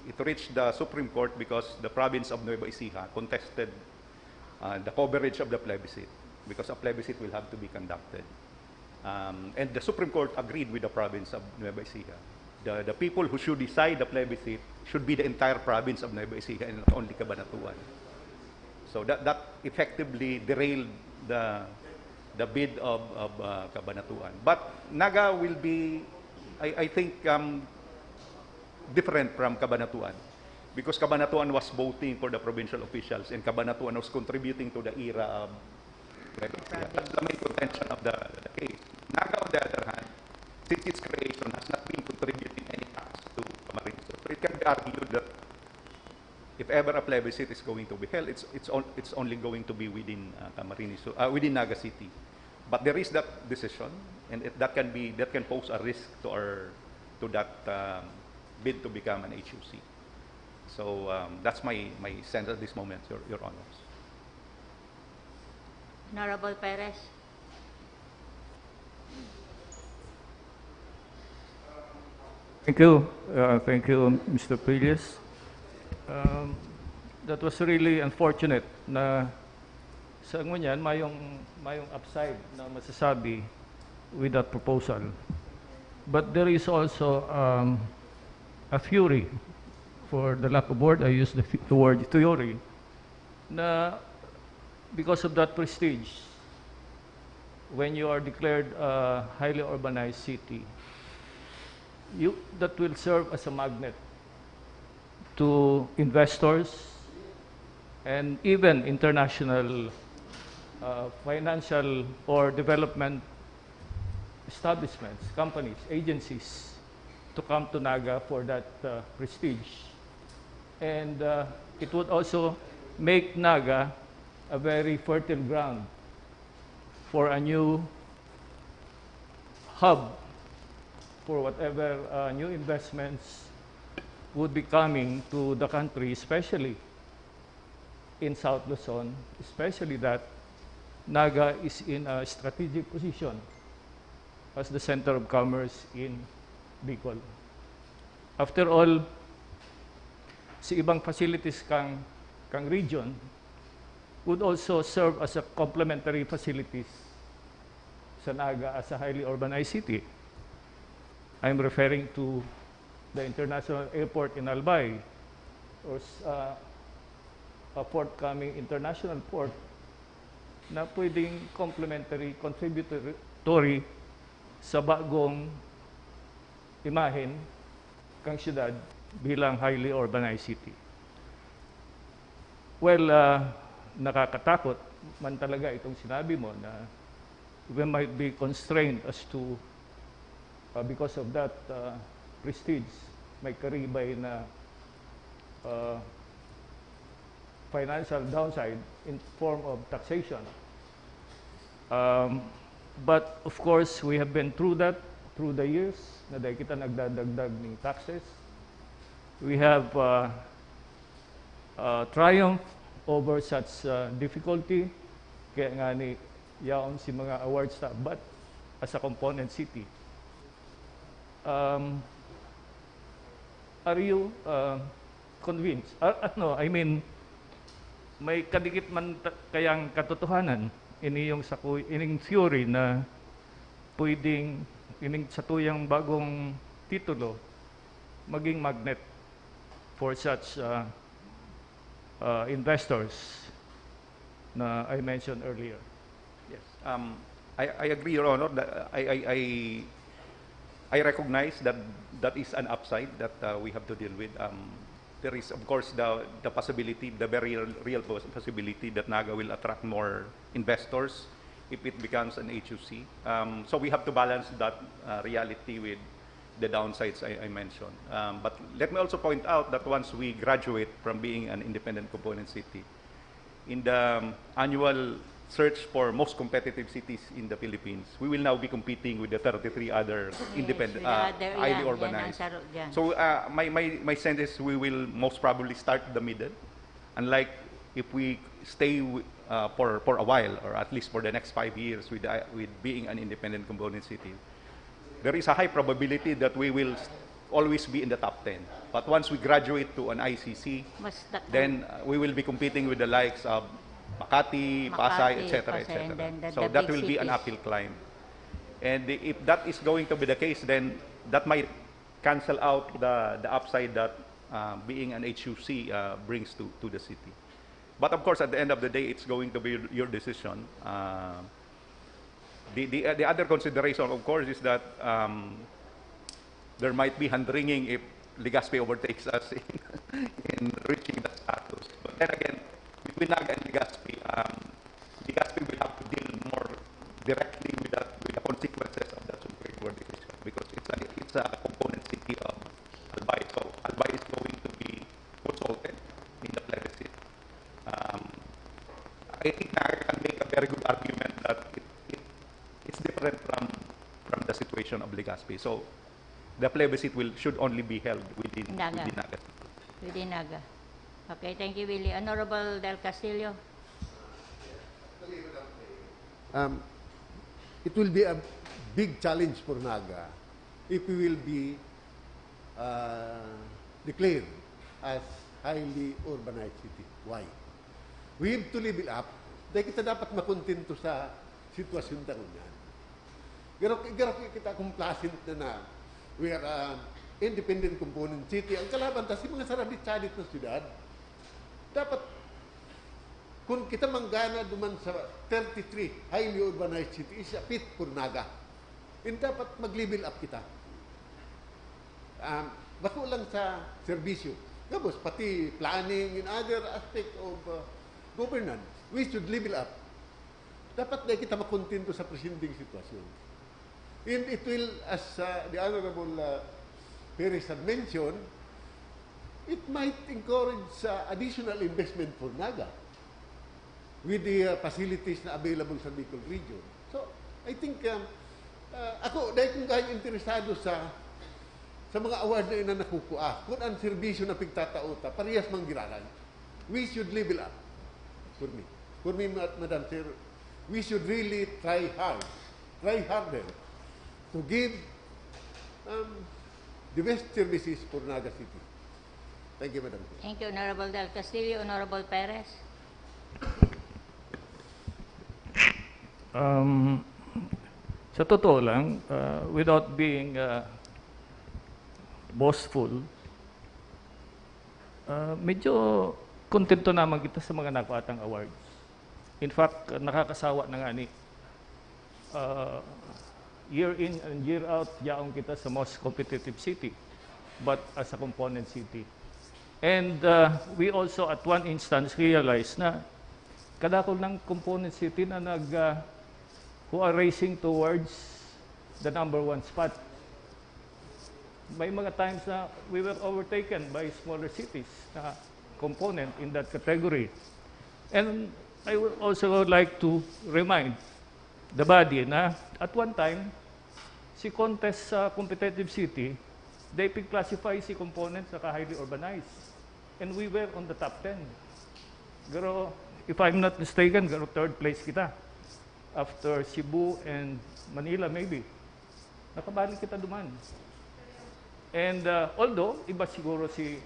it reached the Supreme Court because the province of Nueva Ecija contested, uh, the coverage of the plebiscite, because a plebiscite will have to be conducted. Um, and the Supreme Court agreed with the province of Nueva Ecija. The, the people who should decide the plebiscite should be the entire province of Nueva Ecija and not only Cabanatuan. So that, that effectively derailed the, the bid of, of, uh, Cabanatuan. But Naga will be, I, I think, um, different from Cabanatuan, because Cabanatuan was voting for the provincial officials and Cabanatuan was contributing to the era of That's the main contention of the, the case. Naga, on the other hand, since its creation, has not been contributing any tax to Camarines Sur. So it can be argued that if ever a plebiscite is going to be held, it's, it's on-, it's only going to be within, uh, Camarines Sur, uh, within Naga City. But there is that decision, and it, that can be, that can pose a risk to our, to that, um, bid to become an H U C. So, um, that's my, my sense at this moment, Your, Your Honors. Honorable Perez. Thank you. Uh, thank you, Mister Pilius. Um, that was really unfortunate na sa ngunyan mayong, mayong upside na masasabi with that proposal. But there is also, um, a theory, for the lack of word, I use the, the word theory, na because of that prestige, when you are declared a highly urbanized city, you, that will serve as a magnet to investors and even international, uh, financial or development establishments, companies, agencies to come to Naga for that, uh, prestige. And, uh, it would also make Naga a very fertile ground for a new hub for whatever, uh, new investments would be coming to the country, especially in South Luzon, especially that Naga is in a strategic position as the center of commerce in Bicol. After all, si ibang facilities kang, kang region would also serve as a complementary facilities sa Naga as a highly urbanized city. I'm referring to the international airport in Albay or s-, uh, a forthcoming international port na pwedeng complementary, contributory sa bagong imahen kang siyudad bilang highly urbanized city. Well, uh, nakakatakot man talaga itong sinabi mo na we might be constrained as to, uh, because of that, uh, prestige, may karibay na, uh, financial downside in form of taxation. Um, but of course, we have been through that through the years, na dahil kita nagdadagdag ng taxes. We have, uh, uh, triumph over such, uh, difficulty. Kaya nga ni yaon si mga awards ta, but as a component city. Um, are you, uh, convinced? Ah, ano, I mean, may kadikit man ta-, kayang katotohanan ini yung sa ku-, ining theory na pwedeng ining sa tuyang bagong titulo maging magnet for such, uh, uh, investors na I mentioned earlier. Yes. Um, I, I agree, Your Honor. That, uh, I, I, I, I recognize that that is an upside that, uh, we have to deal with. Um, there is, of course, the, the possibility, the very real, real pos-, possibility that Naga will attract more investors if it becomes an H U C. Um, so we have to balance that, uh, reality with the downsides I, I mentioned. Um, but let me also point out that once we graduate from being an independent component city, in the, um, annual search for most competitive cities in the Philippines, we will now be competing with the thirty-three other Yes, independent, with the uh, other, highly yan, yan ang urbanized. saro dyan. So, uh, my, my, my sense is we will most probably start the middle. Unlike if we stay wi- uh, for, for a while, or at least for the next five years with, uh, with being an independent component city, there is a high probability that we will s- always be in the top ten. But once we graduate to an I C C, Mas tak- then, uh, we will be competing with the likes of Makati, Makati, Pasay, et cetera, Pasay, and et cetera. then the- So the that big will be an cities. uphill climb. And if that is going to be the case, then that might cancel out the, the upside that, uh, being an H U C, uh, brings to, to the city. But of course, at the end of the day, it's going to be your, your decision. Uh, the, the, uh, the other consideration, of course, is that, um, there might be hand-wringing if Legazpi overtakes us in, in reaching that status. But then again, between Naga and Legazpi, um, Legazpi will have to deal more directly with that, with the consequences of that Supreme Court decision, because it's a, it's a component city of Albay. So Albay is going to be consulted in the plebiscite. Um, I think Naga can make a very good argument that it, it, it's different from, from the situation of Legazpi. So the plebiscite will, should only be held within, Naga. within Naga. Within Naga. Okay, thank you, Willie. Honorable Del Castillo. Um, it will be a big challenge for Naga if we will be uh, declared as highly urbanized city. Why? We have to level up. Dahil kita dapat makontento sa sitwasyon ta ngunyan. Pero, pero kita complacent na na we are an independent component city. Ang kalaban ta, si mga saradit-sadit na syudad. Dapat, kung kita manggana duman sa thirty-three highly urbanized city, is a fit for Naga. And dapat mag-level up kita. Um, bako lang sa serbisyo. Gabos, pati planning and other aspect of uh, governance, we should level up. Dapat na kita makontento sa presenteng sitwasyon. And it will, as uh, the Honorable uh, Perez had mentioned, it might encourage uh, additional investment for Naga with the uh, facilities na available sa Bicol region. So, I think, um, uh, ako, dahil kung kayo interesado sa sa mga award na iyan na nakukua, kun ang serbisyo na pigtatao ta, parehas man giraray. We should level up. For me. For me, Ma-, Madam Chair, we should really try hard, try harder to give, um, the best services for Naga City. Thank you, Madam Chair. Thank you, Honorable Dal Castillo. Honorable Perez? Um, sa totoo lang, uh, without being uh, boastful, uh, medyo kontento naman kita sa mga nakuha tang awards. In fact, nakakasawa na nga ni uh, year in and year out, yaon kita sa most competitive city, but as a component city. And uh, we also at one instance realized na kadakol ng component city na nag, uh, who are racing towards the number one spot. May mga times na we were overtaken by smaller cities na component in that category. And I would also like to remind the body na at one time, si Contest sa competitive city, they pig-classify si component sa highly urbanized. And we were on the top ten. Pero, if I'm not mistaken, pero third place kita. After Cebu and Manila, maybe. Nakabalik kita duman. And uh, although, iba siguro si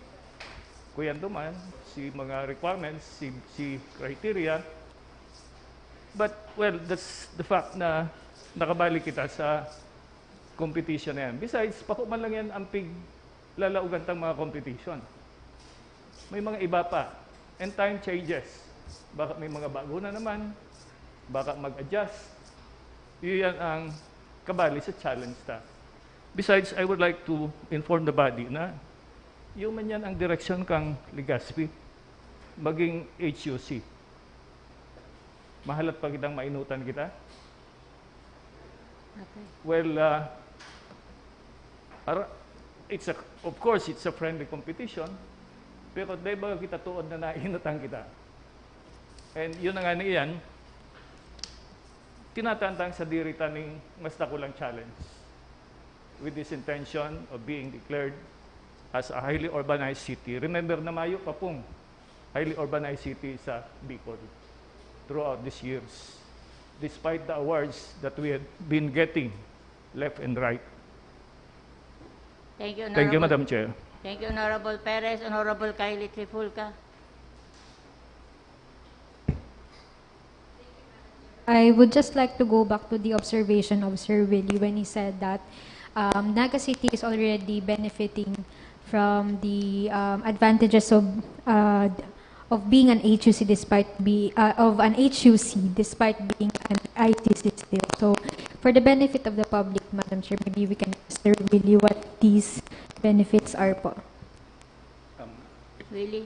kuyan duman, si mga requirements, si, si criteria, but, well, that's the fact na nakabalik kita sa competition na yan. Besides, pako man lang yan ang pig-, lalaogan tang mga competition. May mga iba pa. And time changes. Baka may mga bago na naman. Baka mag-adjust. Iyan ang kabali sa challenge ta. Besides, I would like to inform the body na yung man yan ang direksyon kang Legazpi, maging H U C. Mahalat pa kitang mainutan kita? Okay. Well, uh, ara- it's a, of course, it's a friendly competition. Pero dai ba kita tuod na nainutan kita? And yun na nga niyan, tinatantang sa diri ta ning mas dakulang challenge with this intention of being declared as a highly urbanized city. Remember na mayo pa pong highly urbanized city sa Bicol throughout these years, despite the awards that we have been getting left and right. Thank you, Thank you, Honorable. Madam Chair. Thank you, Honorable Perez. Honorable Kylie Trifulca. I would just like to go back to the observation of Sir Willie when he said that um, Naga City is already benefiting from the um, advantages of uh, of being an H U C despite be uh, of an H U C despite being an I C C still. So, for the benefit of the public, Madam Chair, maybe we can ask Sir Willie what these benefits are po. Willie.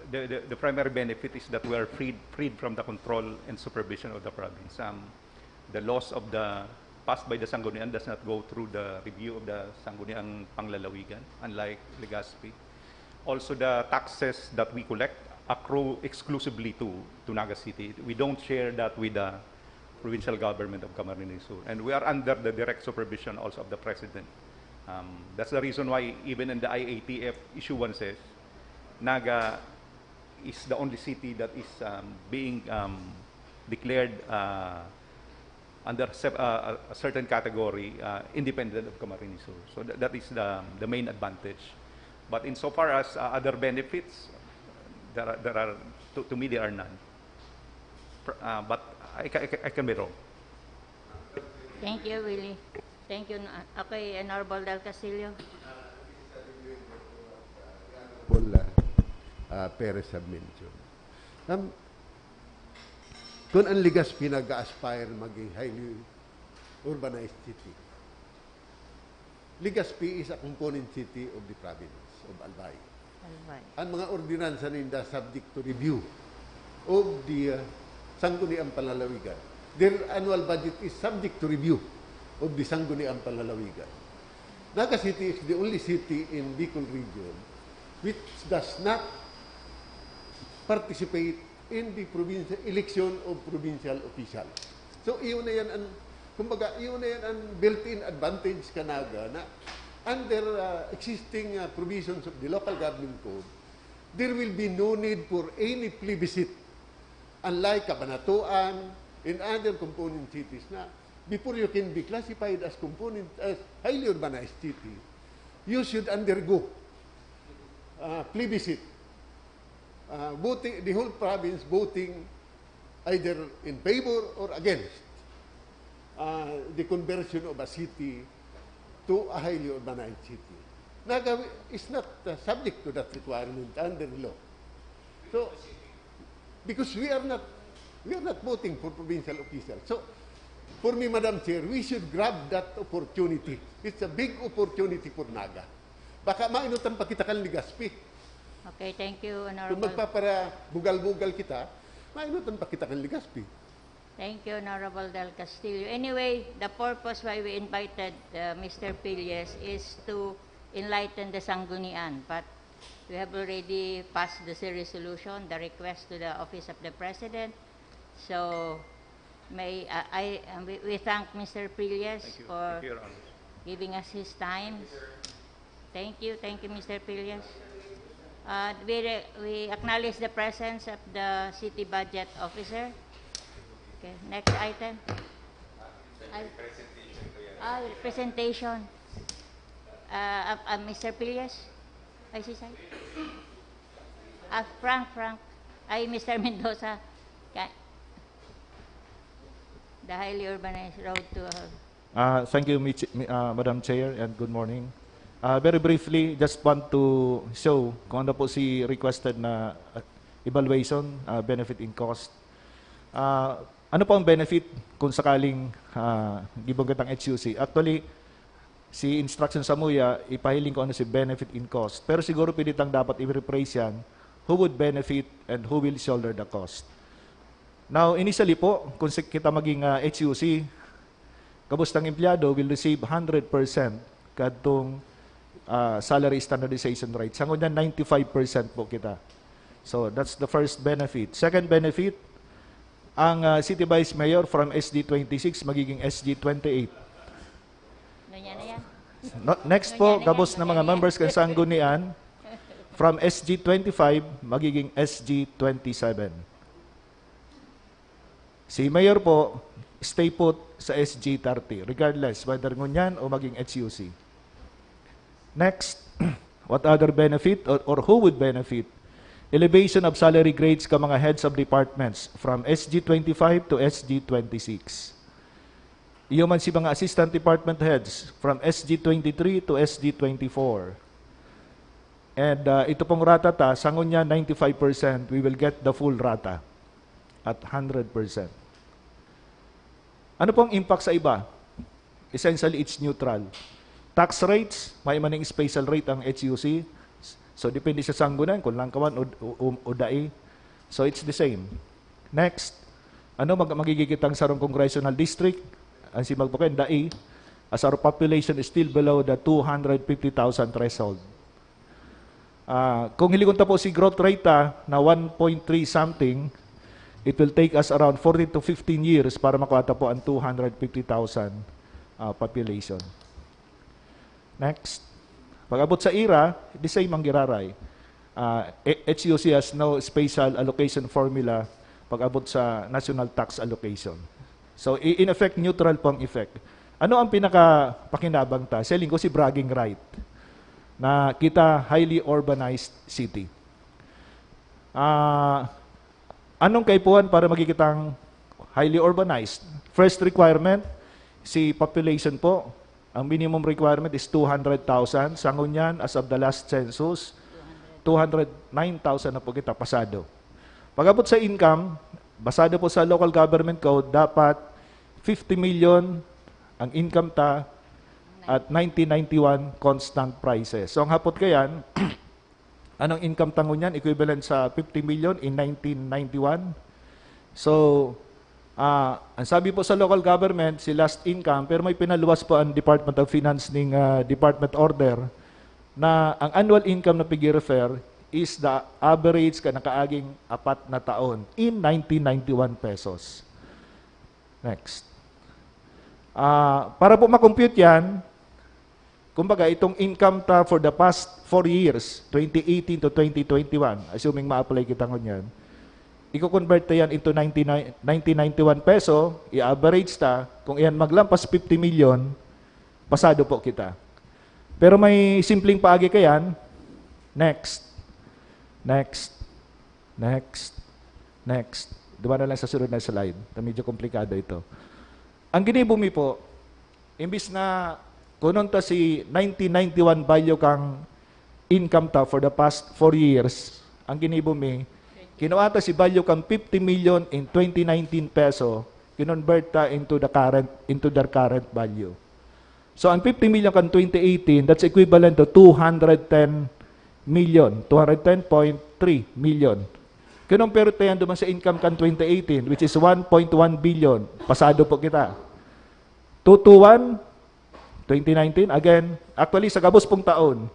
The, the, the primary benefit is that we are freed, freed from the control and supervision of the province. Um, the laws of the passed by the Sanggunian does not go through the review of the Sangguniang Panglalawigan, unlike Legazpi. Also, the taxes that we collect accrue exclusively to, to Naga City. We don't share that with the provincial government of Camarines Sur. And we are under the direct supervision also of the president. Um, that's the reason why even in the I A T F issuances, Naga is the only city that is um, being um, declared uh, under se- uh, a certain category uh, independent of Camarines Sur. So that, that is the, the main advantage. But insofar as uh, other benefits, there are, there are to, to me there are none. Pr- Uh, but I, ca- I, ca- I can be wrong. Thank you, Willie. Thank you. Na- Okay, Honorable Dal Castillo. Paul uh, uh, Perez have mentioned. Um, kung ang Legazpi nag-aspire maging highly urbanized city, Legazpi is a component city of the province of Albay. Albay. Ang mga ordinansa ninda subject to review of the uh, Sangguniang Panlalawigan. Their annual budget is subject to review of the Sangguniang Panlalawigan. Naga City is the only city in Bicol region which does not participate in the provincial election of provincial officials. So, iyon na yan ang, kumbaga, iyon na yan ang built-in advantage ka Naga na Under uh, existing uh, provisions of the local government code, there will be no need for any plebiscite, unlike Cabanatuan and other component cities na before you can be classified as component, as highly urbanized city, you should undergo uh, plebiscite. Uh, voting, the whole province voting either in favor or against uh, the conversion of a city to a highly urbanized city. Naga is not uh, subject to that requirement under the law. So, because we are not we are not voting for provincial officials. So, for me, Madam Chair, we should grab that opportunity. It's a big opportunity for Naga. Baka mainutan pa kita kan Legazpi. Okay, thank you, Kung Honorable. magpaparabugal-bugal kita, mainutan pa kita kan Legazpi. Thank you, Honorable Del Castillo. Anyway, the purpose why we invited uh, Mister Pilles is to enlighten the Sanggunian, but we have already passed the resolution, the request to the Office of the President. So, may uh, I uh, we, we thank Mister Pilles Thank you. for Thank you, Your Honor. giving us his time. Thank you, thank you, Mister Pilles. Uh, we, re- we acknowledge the presence of the city budget officer. Okay, next item. Ay, ah, presentation. Uh, uh, uh, Mister Pilles? Ay, si Sai? Ah, Frank, Frank. Ay, Mister Mendoza. Ka- the highly urbanized road to uh, Ah, thank you, Mich- Mi- ah, Madam Chair, and good morning. Ah, very briefly, just want to show kung ano po si requested na ah, evaluation, ah, benefit in cost. Ah, ano po ang benefit kung sakaling ah, gibong kitang H U C? Actually, si instruction sa muya, ipahiling ko ano si benefit in cost. Pero siguro pwede tang dapat i-rephrase yan, who would benefit and who will shoulder the cost? Now, initially po, kung si- kita maging ah, H U C, gabos ng empleyado will receive hundred percent kadtong ah, salary standardization rate. Sa ngunyan, ninety-five percent po kita. So, that's the first benefit. Second benefit, ang ah, City Vice Mayor from S G twenty-six magiging S G twenty-eight. Ano niya na yan? No- Next po, gabos na mga members kan Sanggunian, from S G twenty-five magiging S G twenty-seven. Si Mayor po, stay put sa S G thirty, regardless whether ngunyan o maging H U C. Next, what other benefit or, or who would benefit? Elevation of salary grades ka mga heads of departments from S G twenty-five to S G twenty-six. Iyo man si mga assistant department heads from S G twenty-three to S G twenty-four. And uh, ito pong rata ta, sa ngunyan ninety-five percent, we will get the full rata at hundred percent. Ano pong impact sa iba? Essentially, it's neutral. Tax rates, may maning special rate ang H U C. So, depende sa Sanggunian kung Langkawan o, o, o, o Dai. So, it's the same. Next, ano mag magigigit ang sarong congressional district? Ang si Magpaken, Dai, as our population is still below the two hundred fifty thousand threshold. Ah, kung hilingon ta po si growth rate ta na one point three something, it will take us around fourteen to fifteen years para makuha ta po ang two hundred fifty thousand ah, population. Next. Pag-abot sa ira, the same ang giraray. Ah, H U C has no special allocation formula pag-abot sa national tax allocation. So, i- in effect, neutral po ang effect. Ano ang pinakapakinabang ta? Sa linggo, si bragging right na kita highly urbanized city. Ah, anong kaipuhan para magigitang highly urbanized? First requirement, si population po. Ang minimum requirement is two hundred thousand. Sa ngunyan, as of the last census, two hundred nine thousand na po kita pasado. Pag-abot sa income, basado po sa local government code, dapat fifty million ang income ta at nineteen ninety-one constant prices. So ang hapot kayan, anong income ta ngunyan equivalent sa fifty million in nineteen ninety-one? So, ah, ang sabi po sa local government, si last income, pero may pinaluwas po ang Department of Finance ning ah, Department Order na ang annual income na pigi-refer is the average ka nakaaging apat na taon in nineteen ninety-one pesos. Next. Ah, para po ma-compute yan, Kumbaga, itong income ta for the past four years, twenty eighteen to twenty twenty-one, assuming ma-apply kita ngunyan, i-convert ta yan into ninety-nine, nineteen ninety-one peso, i-average ta, kung iyan maglampas fifty million, pasado po kita. Pero may simpleng paagi kayan, next, next, next, next. Duman na lang sa sunod na slide. Ito, medyo komplikado ito. Ang ginibo mi po, imbis na kunon ta si nineteen ninety-one value kang income ta for the past four years, ang ginibo mi, kinuha ta si value kang fifty million in twenty nineteen peso, kinonvert ta into the current, into their current value. So, ang fifty million kan twenty eighteen, that's equivalent to two hundred ten million, two hundred ten point three million. Kinompare ta yan duman sa income kan twenty eighteen, which is one point one billion. Pasado po kita. Two two one, twenty nineteen, again, actually, sa gabos pong taon,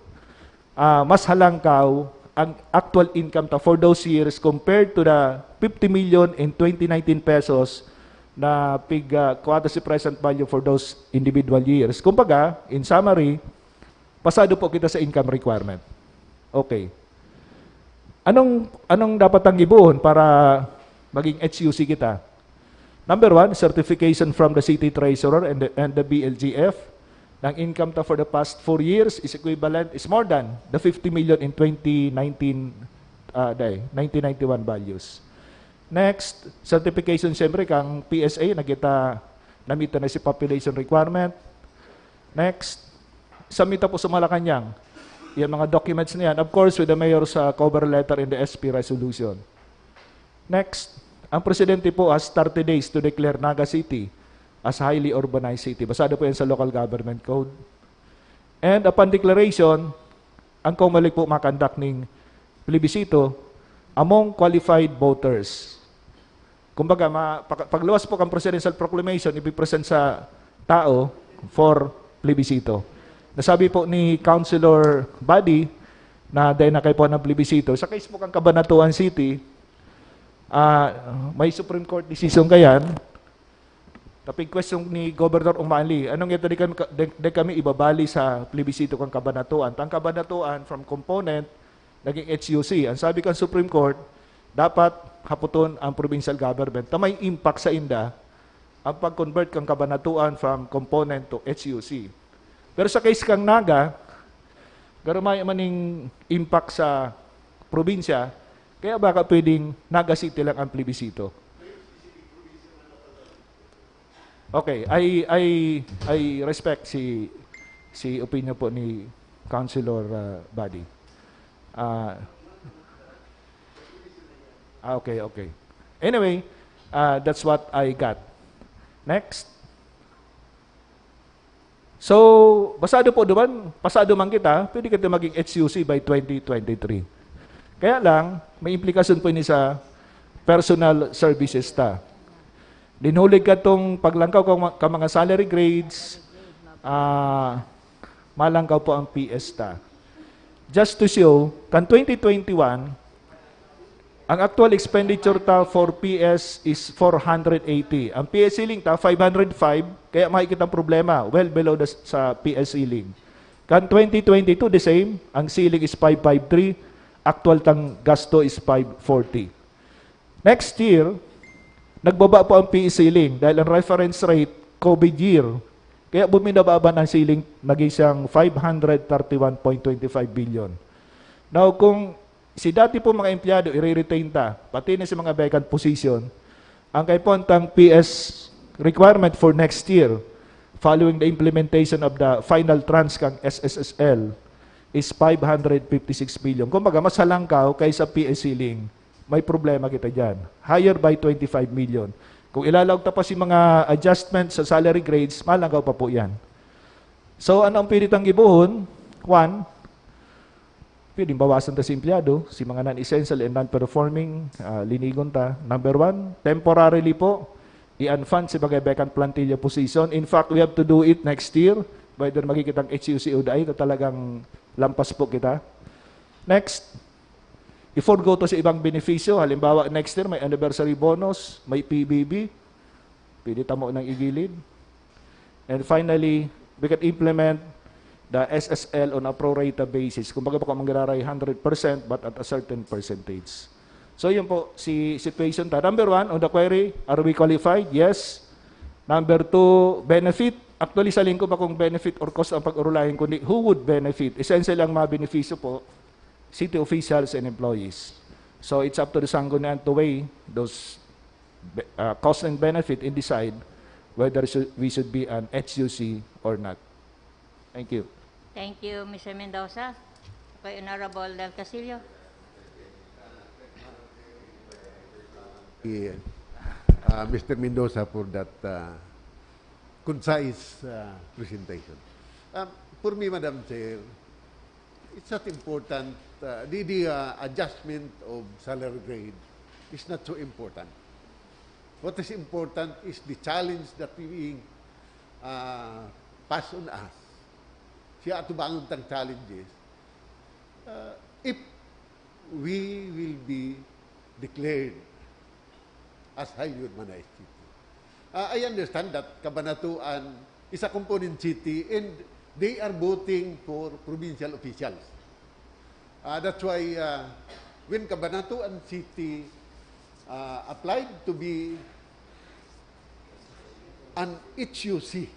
ah, mas halangkaw ang actual income ta for those years compared to the fifty million in twenty nineteen pesos na pig, ah, kuwata si present value for those individual years. Kumbaga, in summary, pasado po kita sa income requirement. Okay. Anong, anong dapat ang gibohon para maging H U C kita? Number one, certification from the city treasurer and the, and the B L G F. Ang income ta for the past four years is equivalent, is more than the fifty million in twenty nineteen, ah, day, nineteen ninety-one values. Next, certification, siyempre, kang P S A, na kita namita na si population requirement. Next, submit ta po sa Malacanang. Yung mga documents na yan, of course, with the mayor's, ah, cover letter and the S P resolution. Next, ang presidente po has thirty days to declare Naga City as highly urbanized city. Basado po yan sa local government code. And upon declaration, ang Comelec po makandak ning plebisito among qualified voters. Kumbaga, ma-, pag-, pagluwas po kang presidential proclamation, ipipresent sa tao for plebisito. Nasabi po ni Councilor Buddy na dahil na kayo po ng plebisito, sa case po kang Cabanatuan City, ah, may Supreme Court decision kayan, tapig question ni Governor Umali, anong ito di kami, di, di kami ibabali sa plebisito kang Cabanatuan? Tang Cabanatuan from component, naging H U C. Ang sabi kan Supreme Court, dapat haputon ang provincial government na may impact sa inda ang pag-convert kang Cabanatuan from component to H U C. Pero sa case kang Naga, garo may maning impact sa probinsya, kaya baka pwedeng Naga City lang ang plebisito. Okay, I, I, I respect si, si opinion po ni Councilor, uh, Buddy. Ah, ah, okay, okay. Anyway, ah, that's what I got. Next. So, basado po duman, pasado man kita, pwede kita maging H U C by twenty twenty-three. Kaya lang, may implikasyon po ini sa personal services ta. Dinhulig ka tong paglangkaw ka, ka mga salary grades, ah, malangkaw po ang P S ta. Just to show, kan twenty twenty-one, ang actual expenditure ta for P S is four hundred eighty. Ang P S ceiling ta, five hundred five, kaya makikita ang problema, well below the, sa P S ceiling. Kan twenty twenty-two, the same, ang ceiling is five five three, actual tang gasto is five forty. Next year, nagbaba po ang P S ceiling dahil ang reference rate, COVID year, kaya buminaba ang ceiling, naging siyang five hundred thirty-one point twenty-five billion. Now, kung si dati po mga empleyado, i-retain ta, pati na si mga vacant position, ang kaipuhan tang P S requirement for next year, following the implementation of the final tranche kang S S S L, is five hundred fifty-six billion. Kumbaga, mas halangkaw kaysa P S ceiling. May problema kita dyan. Higher by twenty-five million. Kung ilalaog ta pa si mga adjustment sa salary grades, malangkaw pa po yan. So, ano ang pwede tang gibohon? One, pwedeng bawasan ta si empleyado, si mga non-essential and non-performing, ah, linigon ta. Number one, temporarily po, i-unfund si mga vacant plantilla position. In fact, we have to do it next year, whether magiging kitang H U C o dai, na talagang lampas po kita. Next, i-forgo to sa ibang benepisyo. Halimbawa, next year, may anniversary bonus, may P B B. Pwede tamo nang igilid. And finally, we can implement the S S L on a pro rata basis. Kumbaga, bako manggiraray hundred percent, but at a certain percentage. So, yun po, si situation ta. Number one, on the query, are we qualified? Yes. Number two, benefit. Actually, sa lingkod pa kung benefit or cost ang pag-orulayan, kundi who would benefit? Essentially, ang mabenepisyo po, city officials and employees. So, it's up to the Sangguniang to weigh those be- uh, cost and benefit and decide whether su- we should be an H U C or not. Thank you. Thank you, Mister Mendoza. Kay Honorable Del Castillo. Yeah. Uh, Mister Mendoza for that uh, concise uh, presentation. Um, for me, Madam Chair, it's not important. Uh, the the uh, adjustment of salary grade is not so important. What is important is the challenge that we uh, pass on us. Siya atubangon tang challenges. Uh, if we will be declared as highly urbanized city. Uh, I understand that Cabanatuan is a component city and they are voting for provincial officials. Uh, that's why uh, when Cabanatuan City uh, applied to be an H U C,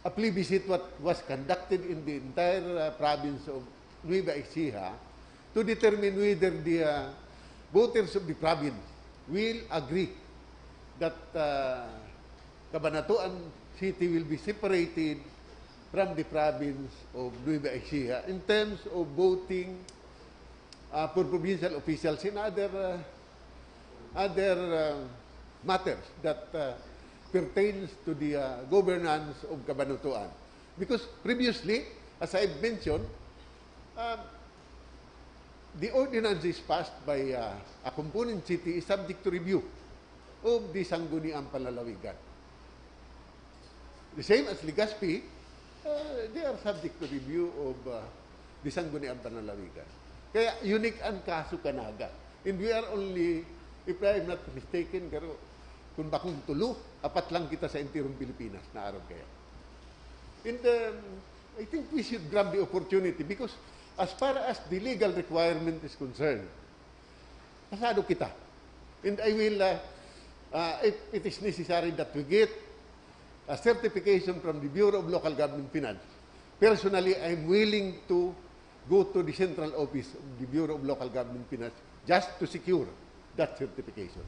a plebiscite what was conducted in the entire uh, province of Nueva Ecija to determine whether the uh, voters of the province will agree that uh, Cabanatuan City will be separated from the province of Nueva Ecija in terms of voting uh, for provincial officials and other uh, other uh, matters that uh, pertains to the uh, governance of Cabanatuan. Because previously, as I've mentioned, um, the ordinances passed by uh, a component city is subject to review of the Sangguniang Panlalawigan. The same as Legazpi, uh, they are subject to review of uh, the Sangguniang Panlalawigan. Kaya unique ang kaso kan Naga. And we are only, if I am not mistaken, garo, kung bakong tulo, apat lang kita sa entirong Pilipinas na arog kaya. And um, I think we should grab the opportunity because as far as the legal requirement is concerned, pasado kita. And I will, uh, uh, if it is necessary that we get a certification from the Bureau of Local Government Finance, personally, I'm willing to go to the central office of the Bureau of Local Government Finance just to secure that certification.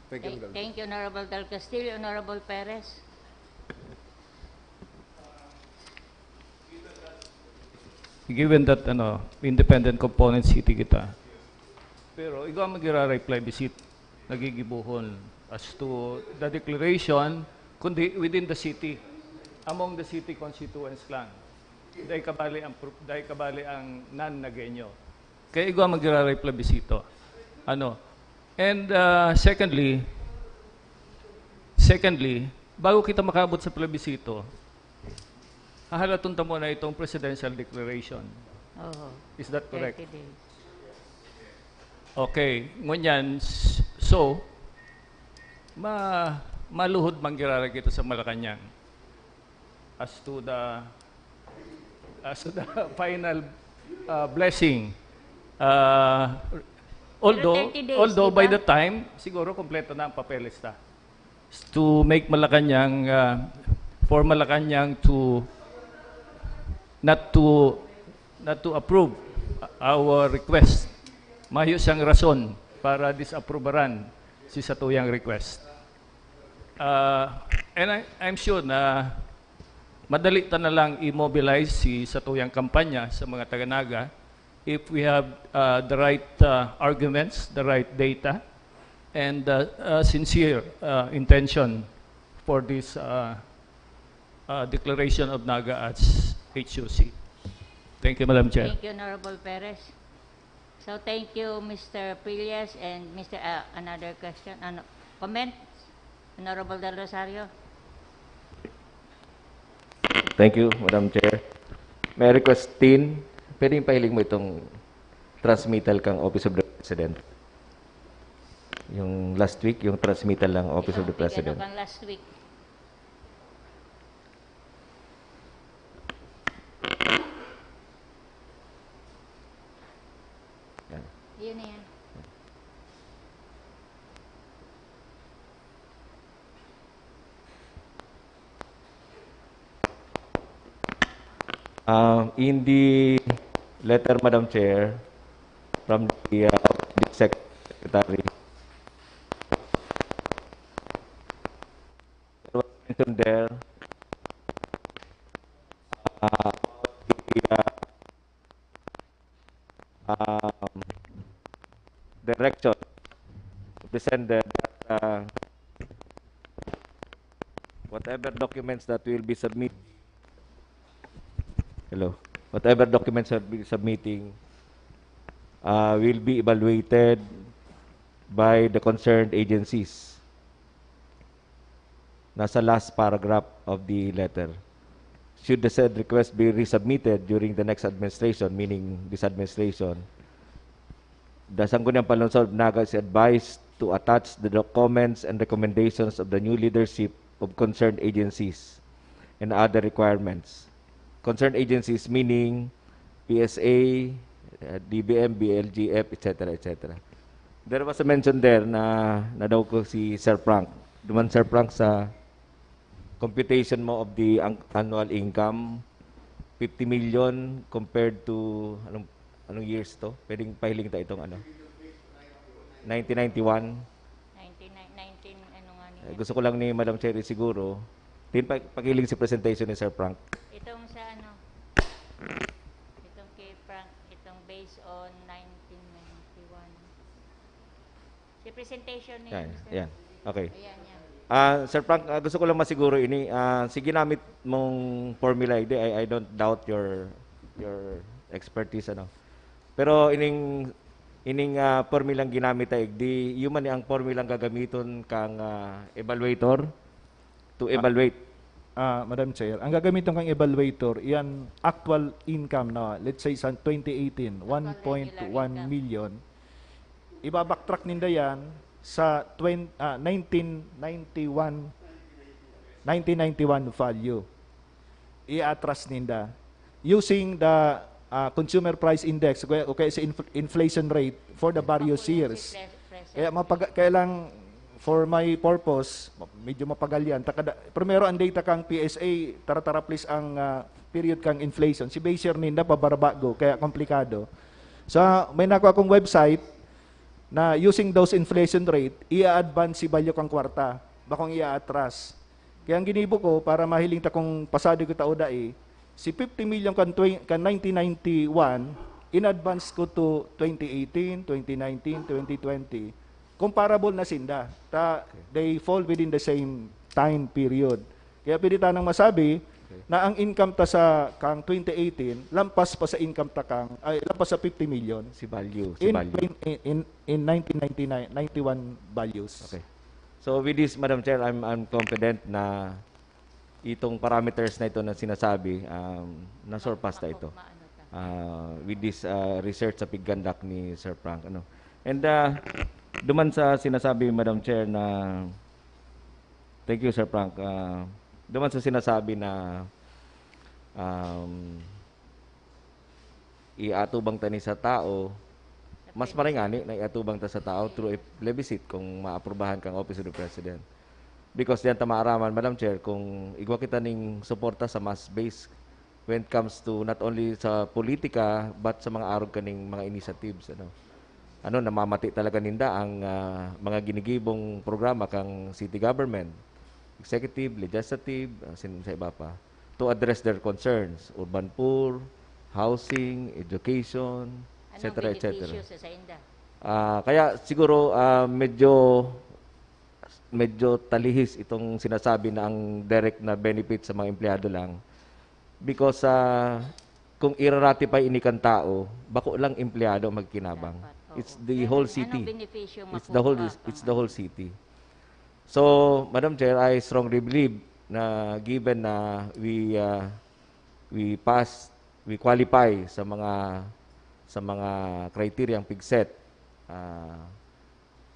Thank you, Madam Chair. Thank you, Honorable Del Castillo. Honorable Perez. Given that ano, independent component city kita. Pero igwa man giraray plebiscite na gigibohon as to the declaration, kundi within the city, among the city constituents lang. Dai kabali ang pro- dai kabali ang non-Nagueño. Kaya igwa man giraray plebisito. Ano? And uh, secondly, secondly, bago kita makaabot sa plebisito, hahalaton ta muna itong presidential declaration. Oo. Is that correct? thirty days. Okay. Ngunyan, s- so, ma maluhod man giraray kita sa Malacañang as to the as to the final uh, blessing. Uh, although, thirty days, although di by ba? The time, siguro kompleto na ang papeles ta. To make Malacañang, uh, for Malacañang to not to not to approve our request. Mayo siyang rason para disapprobaran si satuyang request. Uh, and I, I'm sure na madali ta na lang i-mobilize si satuyang kampanya sa mga taga-Naga if we have uh, the right uh, arguments, the right data, and uh, uh, sincere uh, intention for this uh, uh, declaration of Naga as H U C. Thank you, Madam Chair. Thank you, Honorable Perez. So thank you, Mister Prillas and Mister Uh, another question, ano, comment? Honorable Del Rosario. Thank you, Madam Chair. May I request, Tin, pwedeng pahiling mo itong transmittal kang Office of the President? Yung last week, yung transmittal ng Office of the Itong President. Kang last week. Yun na yan. Um, in the letter, Madam Chair, from the, uh, the Secretary, there was mentioned there, uh, the, uh, um, direction of the sender that, uh, whatever documents that will be submitted, hello, whatever documents will be submitting, uh, will be evaluated by the concerned agencies. Nasa last paragraph of the letter. Should the said request be resubmitted during the next administration, meaning this administration, the Sangguniang Panlungsod of Naga is advised to attach the comments and recommendations of the new leadership of concerned agencies and other requirements. Concerned agencies meaning P S A, uh, D B M, B L G F, et cetera, et cetera. There was a mention there na, na daw ko si Sir Frank. Duman, Sir Frank, sa computation mo of the an-, annual income, fifty million compared to, anong, anong years to? Pwedeng pahiling ta itong ano? Nineteen ninety-one. Nineteen, nineteen, ano nga niya? Eh, gusto ko lang ni Madam Cherry siguro. Tin, pa-, pakiling si presentation ni Sir Frank. Itong sa ano? Itong kay Frank, itong based on nineteen ninety-one. Si presentation ni Yan, Mister yan. Okay. Ayan, yan. Ah, Sir Frank, ah, gusto ko lang masiguro ini, ah, si ginamit mong formula, hindi, I, I don't doubt your, your expertise, ano. Pero ining, ining, ah, formulang ginamit ay igdi, yun man ang formulang gagamiton kang, ah, evaluator to evaluate. Ah, Madam Chair, ang gagamiton kang evaluator, iyan actual income na, let's say, sa twenty eighteen, Actual one point one regular million. Iba-backtrack ninda yan sa twen-, ah, nineteen ninety-one, nineteen ninety-one value. I-atras ninda. Using the, ah, consumer price index, o kaya, o kaya sa inf-, inflation rate for the various years. Pre- present. Kaya mapaga-, kaya lang, for my purpose, ma-, medyo mapagal yan. Takada, primero, ang data kang P S A, tara-tara please ang, ah, period kang inflation. Si base year ninda, pabarabago, kaya komplikado. So, may nakuha akong website na using those inflation rate, i-advance si value kang kwarta, bakong i-atras. Kaya ang ginibo ko, para mahiling ta kung pasado kita o dai, si fifty million kan twen-, kan nineteen ninety-one, in advance ko to twenty eighteen, twenty nineteen, twenty twenty. Comparable na sinda. Ta, they fall within the same time period. Kaya pwede tanang masabi na ang income ta sa kang twenty eighteen, lampas pa sa income ta kang, ay, lampas sa fifty million. Si value, si In, value. in, in, in nineteen ninety-nine, ninety-one values. Okay. So with this, Madam Chair, I'm, I'm confident na itong parameters na ito na sinasabi, um, na-surpass na ito. Maano ta? Ah, with this, ah, research sa piggandak ni Sir Frank, ano. And, ah, duman sa sinasabi, Madam Chair, na, thank you, Sir Frank. Ah, duman sa sinasabi na, um, iatubang ta ni sa tao, mas maray ngani na iatubang ta sa tao through a plebiscite kung maaprubahan kang Office of the President. Because diyan ta maaraman, Madam Chair, kung igwa kita ning suporta sa mass base when it comes to not only sa politika, but sa mga arog kaning mga initiatives, ano. Ano, namamati talaga ninda ang, ah, mga ginigibong programa kang city government, executive, legislative, ah, sin-, sa iba pa, to address their concerns, urban poor, housing, education, Anong et cetera, et cetera. benepisyo sa, sa inda? Ah, kaya siguro, ah, medyo, medyo talihis itong sinasabi na ang direct na benefit sa mga empleyado lang. Because, ah, kung i-ratify ini kan tao, bako lang empleyado ang magkinabang. Dapat, oo. It's the Kaya whole anong city. benepisyo It's the whole, makukuha it's kang the whole city. So, Madam Chair, I strongly believe na given na we, ah, we pass, we qualify sa mga, sa mga criteria ang pigset, ah,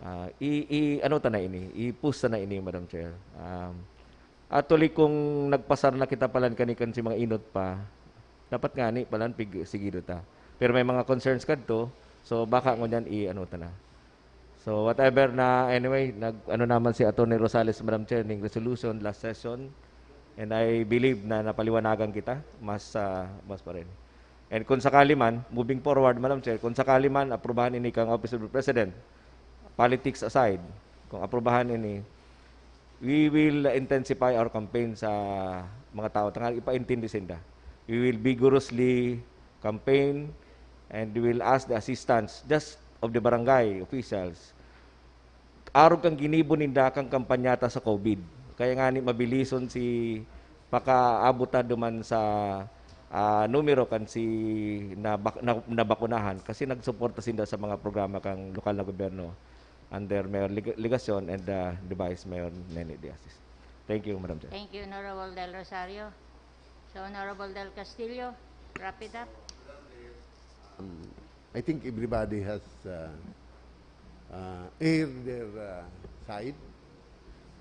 ah, i, i, ano ta na ini, i-push ta na ini, Madam Chair. Um, actually, kung nagpasar na kita palan kani kan si mga inot pa, dapat ngani palan pig-, sigido ta. Pero may mga concerns kadto, So, baka ngunyan i-ano ta na. So, whatever na, anyway, nag-ano naman si Attorney Rosales, Madam Chair, ning resolution last session. And I believe na napaliwanagan kita, mas, ah, mas pa rin. And kung sakali man, moving forward, Madam Chair, kung sakali man, aprubahan ini kang Office of the President, politics aside, kung aprubahan ini, we will intensify our campaign sa mga tao. Tangal ipaintindi sinda. We will vigorously campaign and we will ask the assistance just of the barangay officials. Arog kan ginibo ninda kan kampanya ta sa COVID. Kaya nga ni mabilison si pakaabot ta duman sa, ah, numero kan si nabak-, na, nabakunahan kasi nagsuporta sinda sa mga programa kan lokal na gobyerno under Mayor Leg-, Legacion and, ah, the Vice Mayor Nene Diasis. Thank you, Madam Chair. Thank you, Honorable Del Rosario. So, Honorable Del Castillo, wrap it up. Um, I think everybody has uh, uh, aired their uh, side.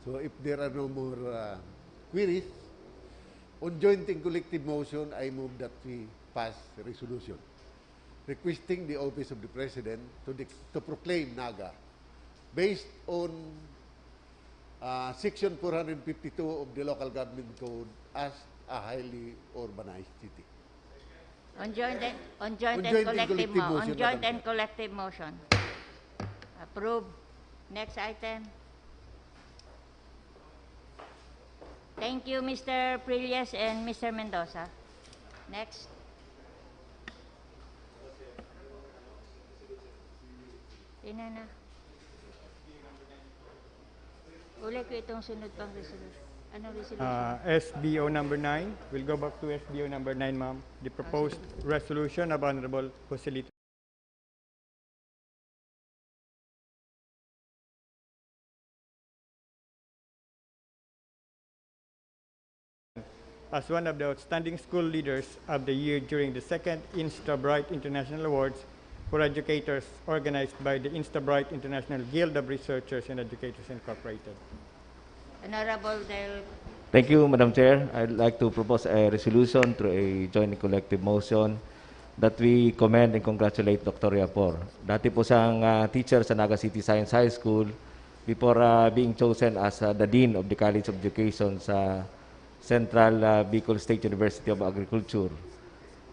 So if there are no more uh, queries, on joint and collective motion, I move that we pass resolution requesting the Office of the President to, dec- to proclaim Naga based on uh, Section four hundred fifty-two of the Local Government Code as a highly urbanized city. On joint and, on joint On and joint and collective collective mo, on motion, joint Madam and collective motion. Approve. Next item. Thank you, Mister Prilles and Mister Mendoza. Next. Ina na. Uli ko itong sunod pang resolution. Anong resolution? Uh, S B O number nine. We'll go back to S B O number nine, ma'am. The proposed resolution of Honorable Joselito as one of the outstanding school leaders of the year during the second InstaBright International Awards for Educators, organized by the InstaBright International Guild of Researchers and Educators Incorporated. Honorable Del Thank you, Madam Chair. I'd like to propose a resolution through a joint collective motion that we commend and congratulate Doctor Yapor. Dati po siyang ah, teacher sa Naga City Science High School before ah, being chosen as ah, the Dean of the College of Education sa Central ah, Bicol State University of Agriculture.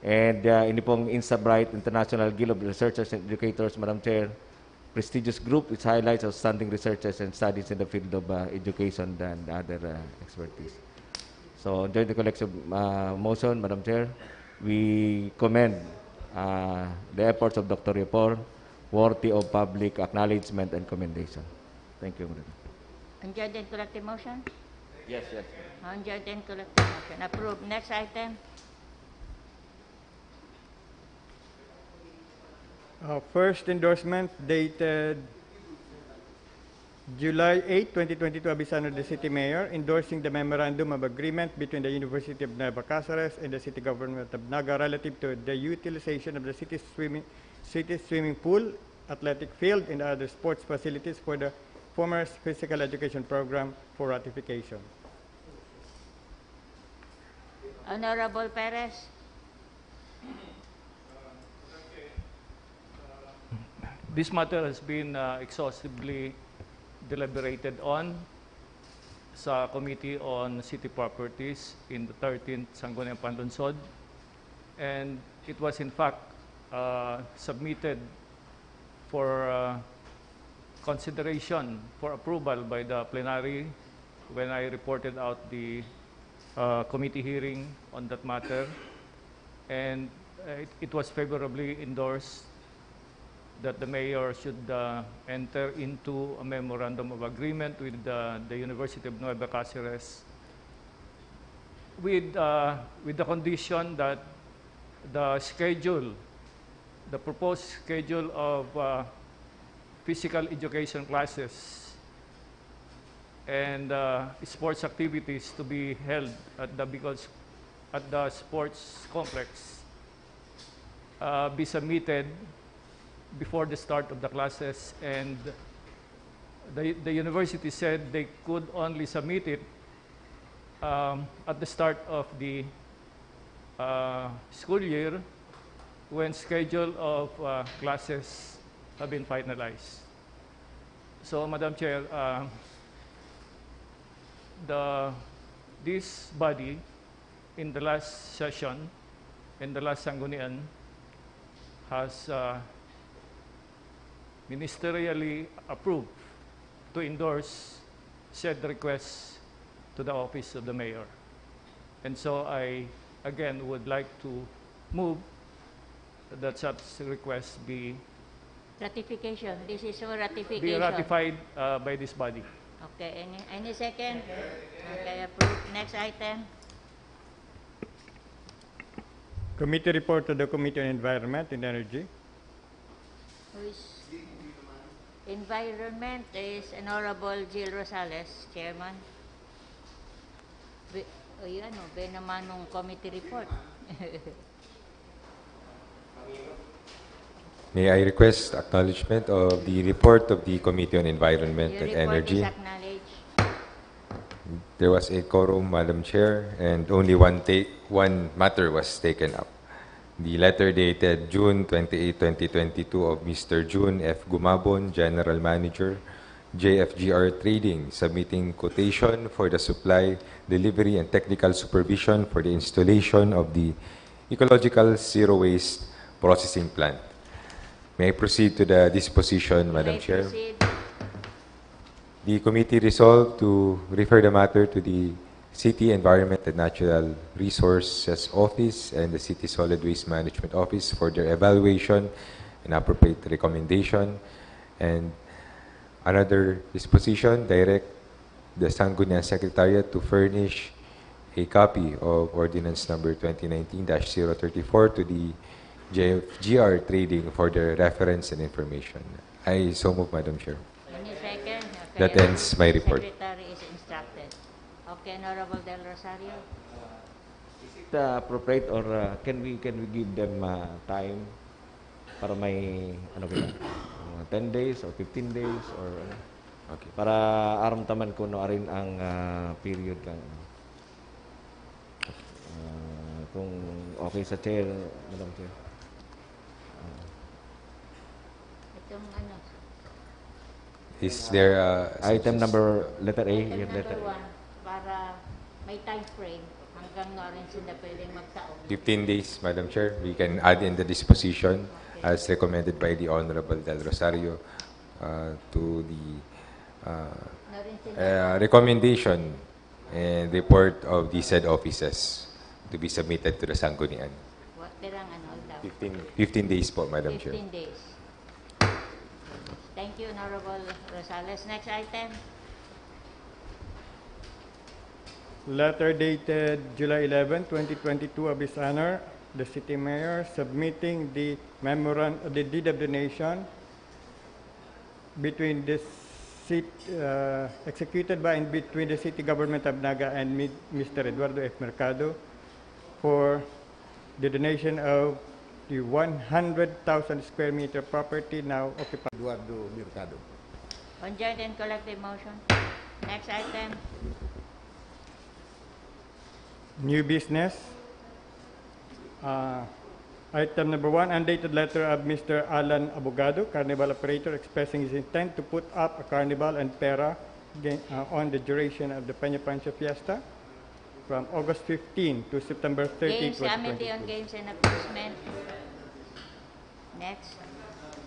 And ah, ini pong InstaBright International Guild of Researchers and Educators, Madam Chair, prestigious group which highlights outstanding researches and studies in the field of uh, education and other uh, expertise. So, joint collective uh, motion, Madam Chair, we commend uh, the efforts of Doctor Yapor, worthy of public acknowledgement and commendation. Thank you, Madam. On joint and collective motion? Yes, yes. On joint and collective motion. Approve. Next item. Uh, first endorsement dated July eight, twenty twenty-two, Abisano de City Mayor, endorsing the Memorandum of Agreement between the University of Nueva Caceres and the City Government of Naga relative to the utilization of the city swimming, city swimming pool, athletic field, and other sports facilities for the former physical education program for ratification. Honorable Perez. This matter has been uh, exhaustively deliberated on sa Committee on City Properties in the thirteenth Sangguniang Panlungsod, and it was in fact uh, submitted for uh, consideration for approval by the plenary when I reported out the uh, committee hearing on that matter, and uh, it, it was favorably endorsed that the mayor should uh, enter into a memorandum of agreement with uh, the University of Nueva Caceres with, uh, with the condition that the schedule, the proposed schedule of uh, physical education classes and uh, sports activities to be held at the Bicol s- at the sports complex uh, be submitted before the start of the classes, and the, the university said they could only submit it um, at the start of the uh, school year, when schedule of uh, classes have been finalized. So, Madam Chair, uh, the this body in the last session, in the last Sanggunian, has uh, ministerially approved to endorse said request to the office of the mayor. And so I, again, would like to move that such request be, Ratification. This is for be ratification. Ratified uh, by this body. Okay, any, any second? Okay, approved. Next item. Committee report to the Committee on Environment and Energy. Who is Environment is Honorable Jill Rosales, Chairman. Be, o yun, ano, be naman nung committee report. May I request acknowledgement of the report of the Committee on Environment Your and report Energy? Is acknowledged. There was a quorum, Madam Chair, and only one ta- one matter was taken up. The letter dated June twenty-eight, twenty twenty-two of Mister June F Gumabon, General Manager, J F G R Trading, submitting quotation for the supply, delivery, and technical supervision for the installation of the ecological zero waste processing plant. May I proceed to the disposition, Madam May Chair? Proceed. The committee resolved to refer the matter to the City Environment and Natural Resources Office and the City Solid Waste Management Office for their evaluation and appropriate recommendation. And another disposition, direct the Sangguniang Secretariat to furnish a copy of Ordinance Number twenty nineteen dash zero thirty-four to the J F G R Trading for their reference and information. I so move, Madam Chair. Any second? Okay. That ends my report. Secretary is instructed. Okay, Honorable Del Rosario. Is it uh, appropriate or uh, can we can we give them uh, time para may ano ba, uh, ten days or fifteen days or ano, Okay. para aramtaman ko no arin ang uh, period kan uh, kung okay sa chair, Madam Chair. Uh, Itong ano, Is there uh, item substance- number letter A, item yung letter number A. One, para may time frame hanggang no rin sila pwedeng magtaong. fifteen days, Madam Chair. We can add in the disposition as recommended by the Honorable Del Rosario uh, to the uh, No rin sila. uh, recommendation and report of the said offices to be submitted to the Sanggunian. Wa-, pirang ano daw? fifteen, fifteen days po, Madam Chair. Fifteen days. Thank you, Honorable Rosales. Next item. Letter dated July eleven, twenty twenty-two, of His Honor, the City Mayor, submitting the memorandum, the deed of donation between this cit, uh, executed by and between the City Government of Naga and Mi-, Mister Eduardo F Mercado for the donation of the one hundred thousand square meter property now occupied. Eduardo Mercado. On joint and collective motion. Next item. New business. Uh, item number one, undated letter of Mister Alan Abogado, carnival operator, expressing his intent to put up a carnival and pera ga-, uh, on the duration of the Peña Pancho Fiesta from August fifteen to September thirty, Games, Committee on twenty twenty-two. Games and Amusement. Next.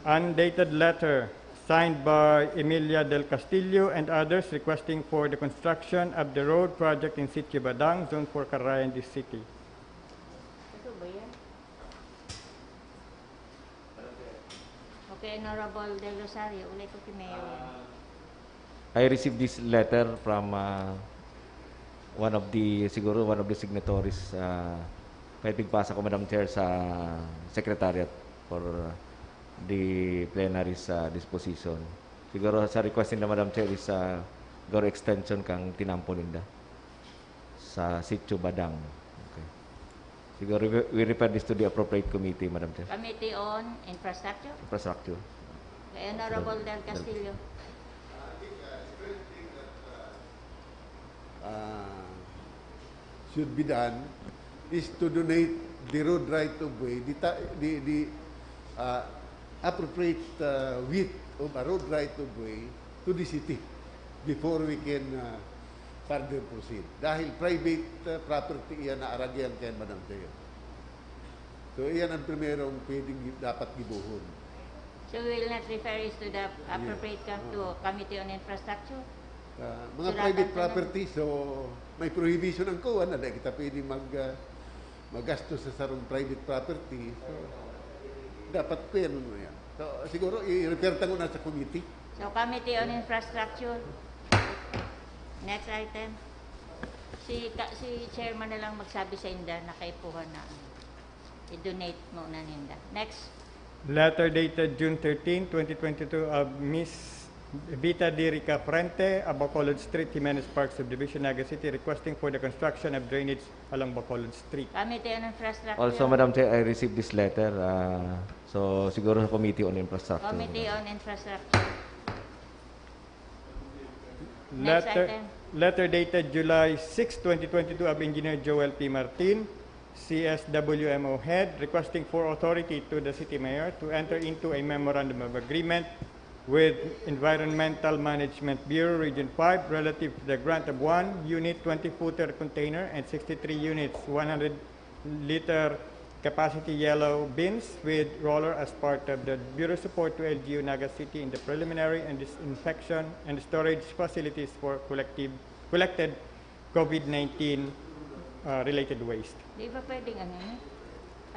Undated letter signed by Emilia Del Castillo and others requesting for the construction of the road project in Sitio Badang, Zone four, Carayan de City. Ito ba yan? Okay, Honorable Del Rosario, ulay ko si Mayor. I received this letter from uh, one of the, siguro one of the signatories. Uh, may pigpasa ko, Madam Chair, sa Secretariat for the plenary's uh, disposition. Siguro sa request nila, Madam Chair, is uh, siguro extension kang tinampo ninda sa Sitio Badang. Okay. Siguro we, we refer this to the appropriate committee, Madam Chair. Committee on Infrastructure. Infrastructure. Kay Honorable Del Castillo. Uh, should be done is to donate the road right of way, the, ta- the, the uh, appropriate uh, width of a road right of way to the city before we can uh, further proceed. Dahil private uh, property iyan na aragyan kay Madam Chair. So, iyan ang primerong pwedeng gi- dapat gibohon. So we will not refer it to the appropriate com- to Committee on Infrastructure. Uh, mga Sila private ang property, so may prohibition ang kuwan na dahil kita pwede mag, uh, magastos sa sarong private property. So, dapat pwede mo yan. So, siguro i-refer ta muna sa committee. So Committee on Infrastructure. Next item. Si ka, si chairman na lang magsabi sa inda na kaipuhan na ano. I-donate muna ninda. Next. Letter dated June thirteen, twenty twenty-two of Miss Vita Dirica Frente, of Bacolod Street, Jimenez Park Subdivision, Naga City, requesting for the construction of drainage along Bacolod Street. Committee on Infrastructure. Also, Madam Chair, I received this letter. Uh, so, siguro sa Committee on Infrastructure. Committee on Infrastructure. Next Letter, item. Letter dated July six, twenty twenty-two of Engineer Joel P. Martin, C S W M O Head, requesting for authority to the City Mayor to enter into a memorandum of agreement with Environmental Management Bureau Region five relative to the grant of one unit twenty-footer container and sixty-three units one hundred liter capacity yellow bins with roller as part of the Bureau support to L G U Naga City in the preliminary and disinfection and storage facilities for collective, collected COVID nineteen uh, related waste. Di ba pwedeng ano yun?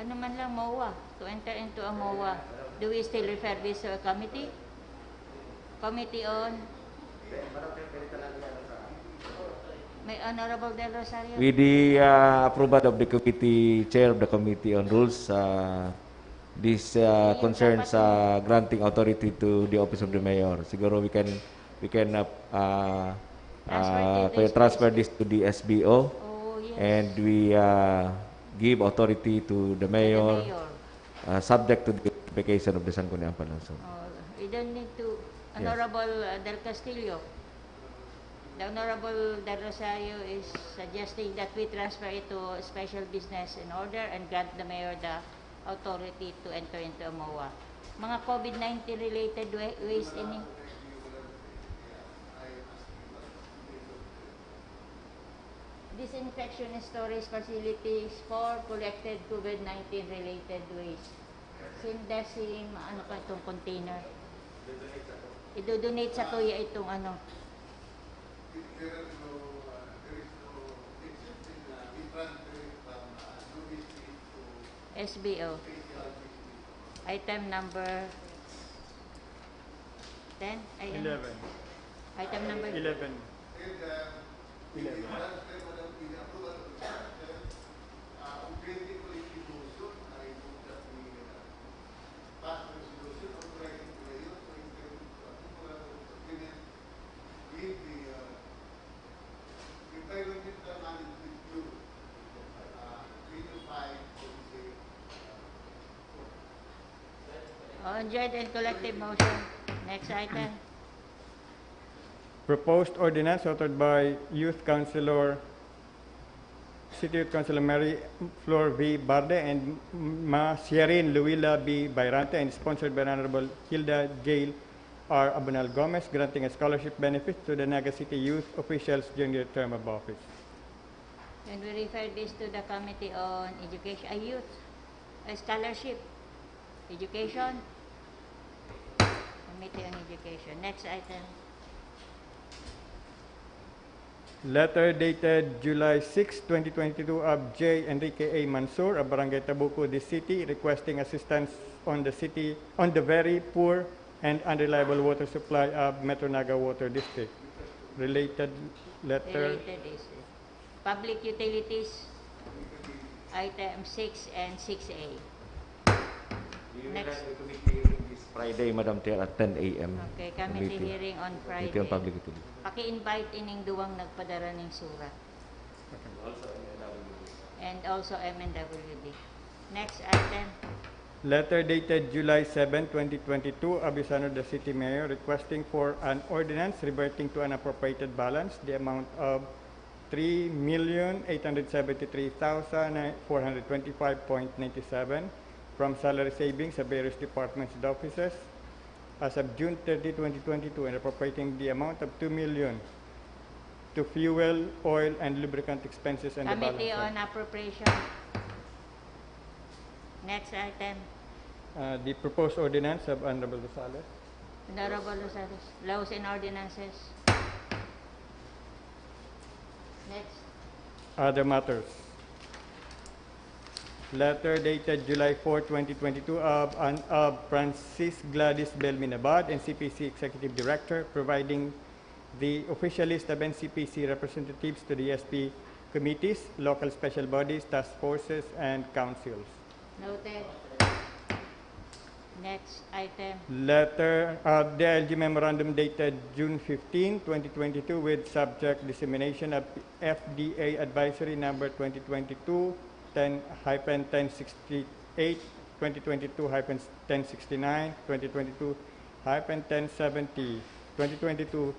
Ano man lang, MOA. To enter into a MOA. Do we still refer this to a committee? Committee on... May Honorable Del Rosario. With the uh, approval of the committee, chair of the committee on rules, uh, this uh, Yung concerns dapat uh, granting authority to the office of the mayor. Siguro we can we can uh, uh, Transfer uh, it to the transfer S B O. This to the S B O, Oh, yes. And we uh, give authority to the To the mayor, mayor. Uh, subject to the notification of the Sangguniang Palansod. Oh, we don't need to... Yes. Honorable uh, Del Castillo. The Honorable Del Rosario is suggesting that we transfer it to special business in order and grant the mayor the authority to enter into a MOA. Mga COVID nineteen related wa- waste ini. Disinfection and storage facilities for collected COVID nineteen related waste. Sinda si, ano pa itong container? Idodonate sa kuya itong ano. S B O. Item number ten? Ay, ano? Eleven. Item number Eleven. Eleven. Oh, joint and collective motion. Next item. Proposed ordinance authored by Youth Councilor, City Youth Councilor Mary Flor V. Barde and Ma Sierin Luila B. Bayrante and sponsored by Honorable Hilda J. R. Abonal Gomez, granting a scholarship benefit to the Naga City youth officials during their term of office. And we refer this to the Committee on Education, uh, Youth, uh, Scholarship, Education, Committee on Education. Next item. Letter dated July six, twenty twenty-two of J. Enrique A. Mansur of Barangay Tabuco, this city, requesting assistance on the city, on the very poor and unreliable water supply of Metro Naga Water District. Related letter. Related is uh, public utilities, item six and six A. We will Next. have the committee hearing this Friday, Madam Chair, at ten a.m. Okay, committee Committee. Hearing on Friday. Committee on Public Utilities. Paki-invite ining duwang nagpadara ning surat. And also M N W D. Next item. Letter dated July seven, twenty twenty-two, of Bisano the City Mayor requesting for an ordinance reverting to an appropriated balance, the amount of three million eight hundred seventy-three thousand four hundred twenty-five point ninety-seven from salary savings sa various departments and offices as of June thirty, twenty twenty-two, and appropriating the amount of two million to fuel, oil, and lubricant expenses and the Committee balance on Appropriation. Next item. Uh, the proposed ordinance of Honorable Rosales. Honorable Rosales, laws and ordinances. Next. Other matters. Letter dated July four, twenty twenty-two, of, an, of Francis Gladys Belminabad, N C P C Executive Director, providing the official list of N C P C representatives to the S P committees, local special bodies, task forces, and councils. Noted. Next item. Letter, uh, D I L G memorandum dated June fifteen, twenty twenty-two, with subject dissemination of F D A Advisory Number twenty twenty-two ten hyphen ten sixty-eight, twenty twenty-two hyphen ten sixty-nine, twenty twenty-two hyphen ten seventy, twenty twenty-two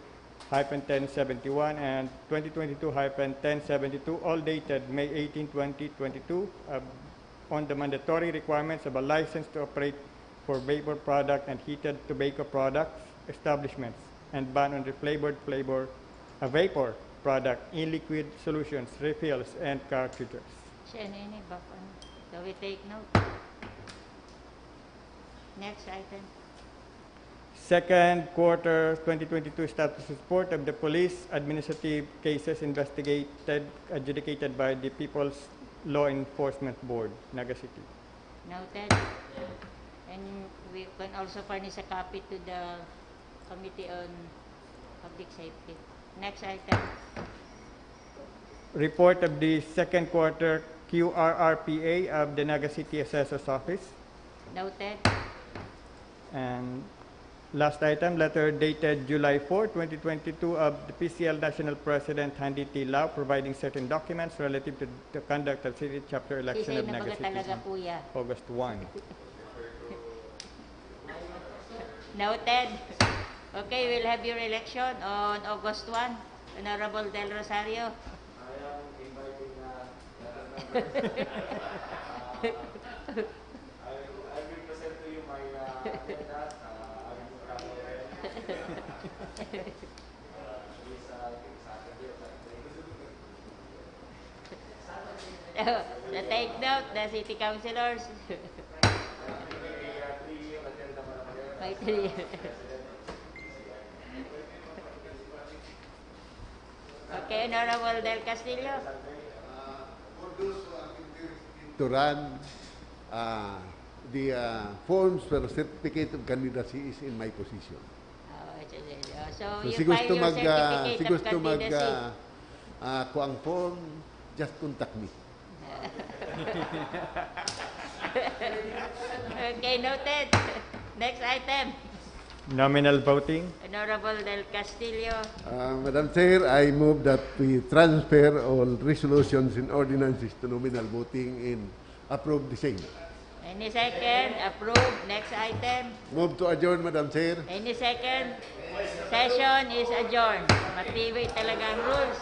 hyphen ten seventy-one, and twenty twenty-two hyphen ten seventy-two, all dated May eighteen, twenty twenty-two, uh, on the mandatory requirements of a license to operate for vapor product and heated tobacco products establishments, and ban on the flavored flavor, a vapor product in liquid solutions, refills, and cartridges. Siya na yun eh, bak-, ano. So we take note. Next item. Second quarter twenty twenty-two status report of the police administrative cases investigated, adjudicated by the People's Law Enforcement Board, Naga City. Noted. And we can also furnish a copy to the Committee on Public Safety. Next item. Report of the second quarter Q R R P A of the Naga City Assessor's Office. Noted. And last item, letter dated July four, twenty twenty-two, of the P C L National President Handy T. Lau, providing certain documents relative to the conduct of city chapter election Sisay of na Naga baga City talaga, on Kuya. August one. Noted. Okay, we'll have your election on August one. Honorable Del Rosario. I am inviting, uh, I will, I will present to you my, uh, agenda. Uh, I will travel there. This, uh, I think Saturday or Sunday. So take note, the city councilors. May three. Okay, Honorable Del Castillo. Uh, for those who are interested to run, uh, the, uh, forms for certificate of candidacy is in my possession. Oh, it's a, so So, you si gusto file your mag, ah, certificate si of gusto mag, candidacy. ah, ah, kuang form, just contact me. Okay, noted. Next item. Nominal voting. Honorable Del Castillo. Uh, Madam Chair, I move that we transfer all resolutions and ordinances to nominal voting and approve the same. Any second? Approve. Next item. Move to adjourn, Madam Chair. Any second? Session is adjourned. Matibay talaga ang rules.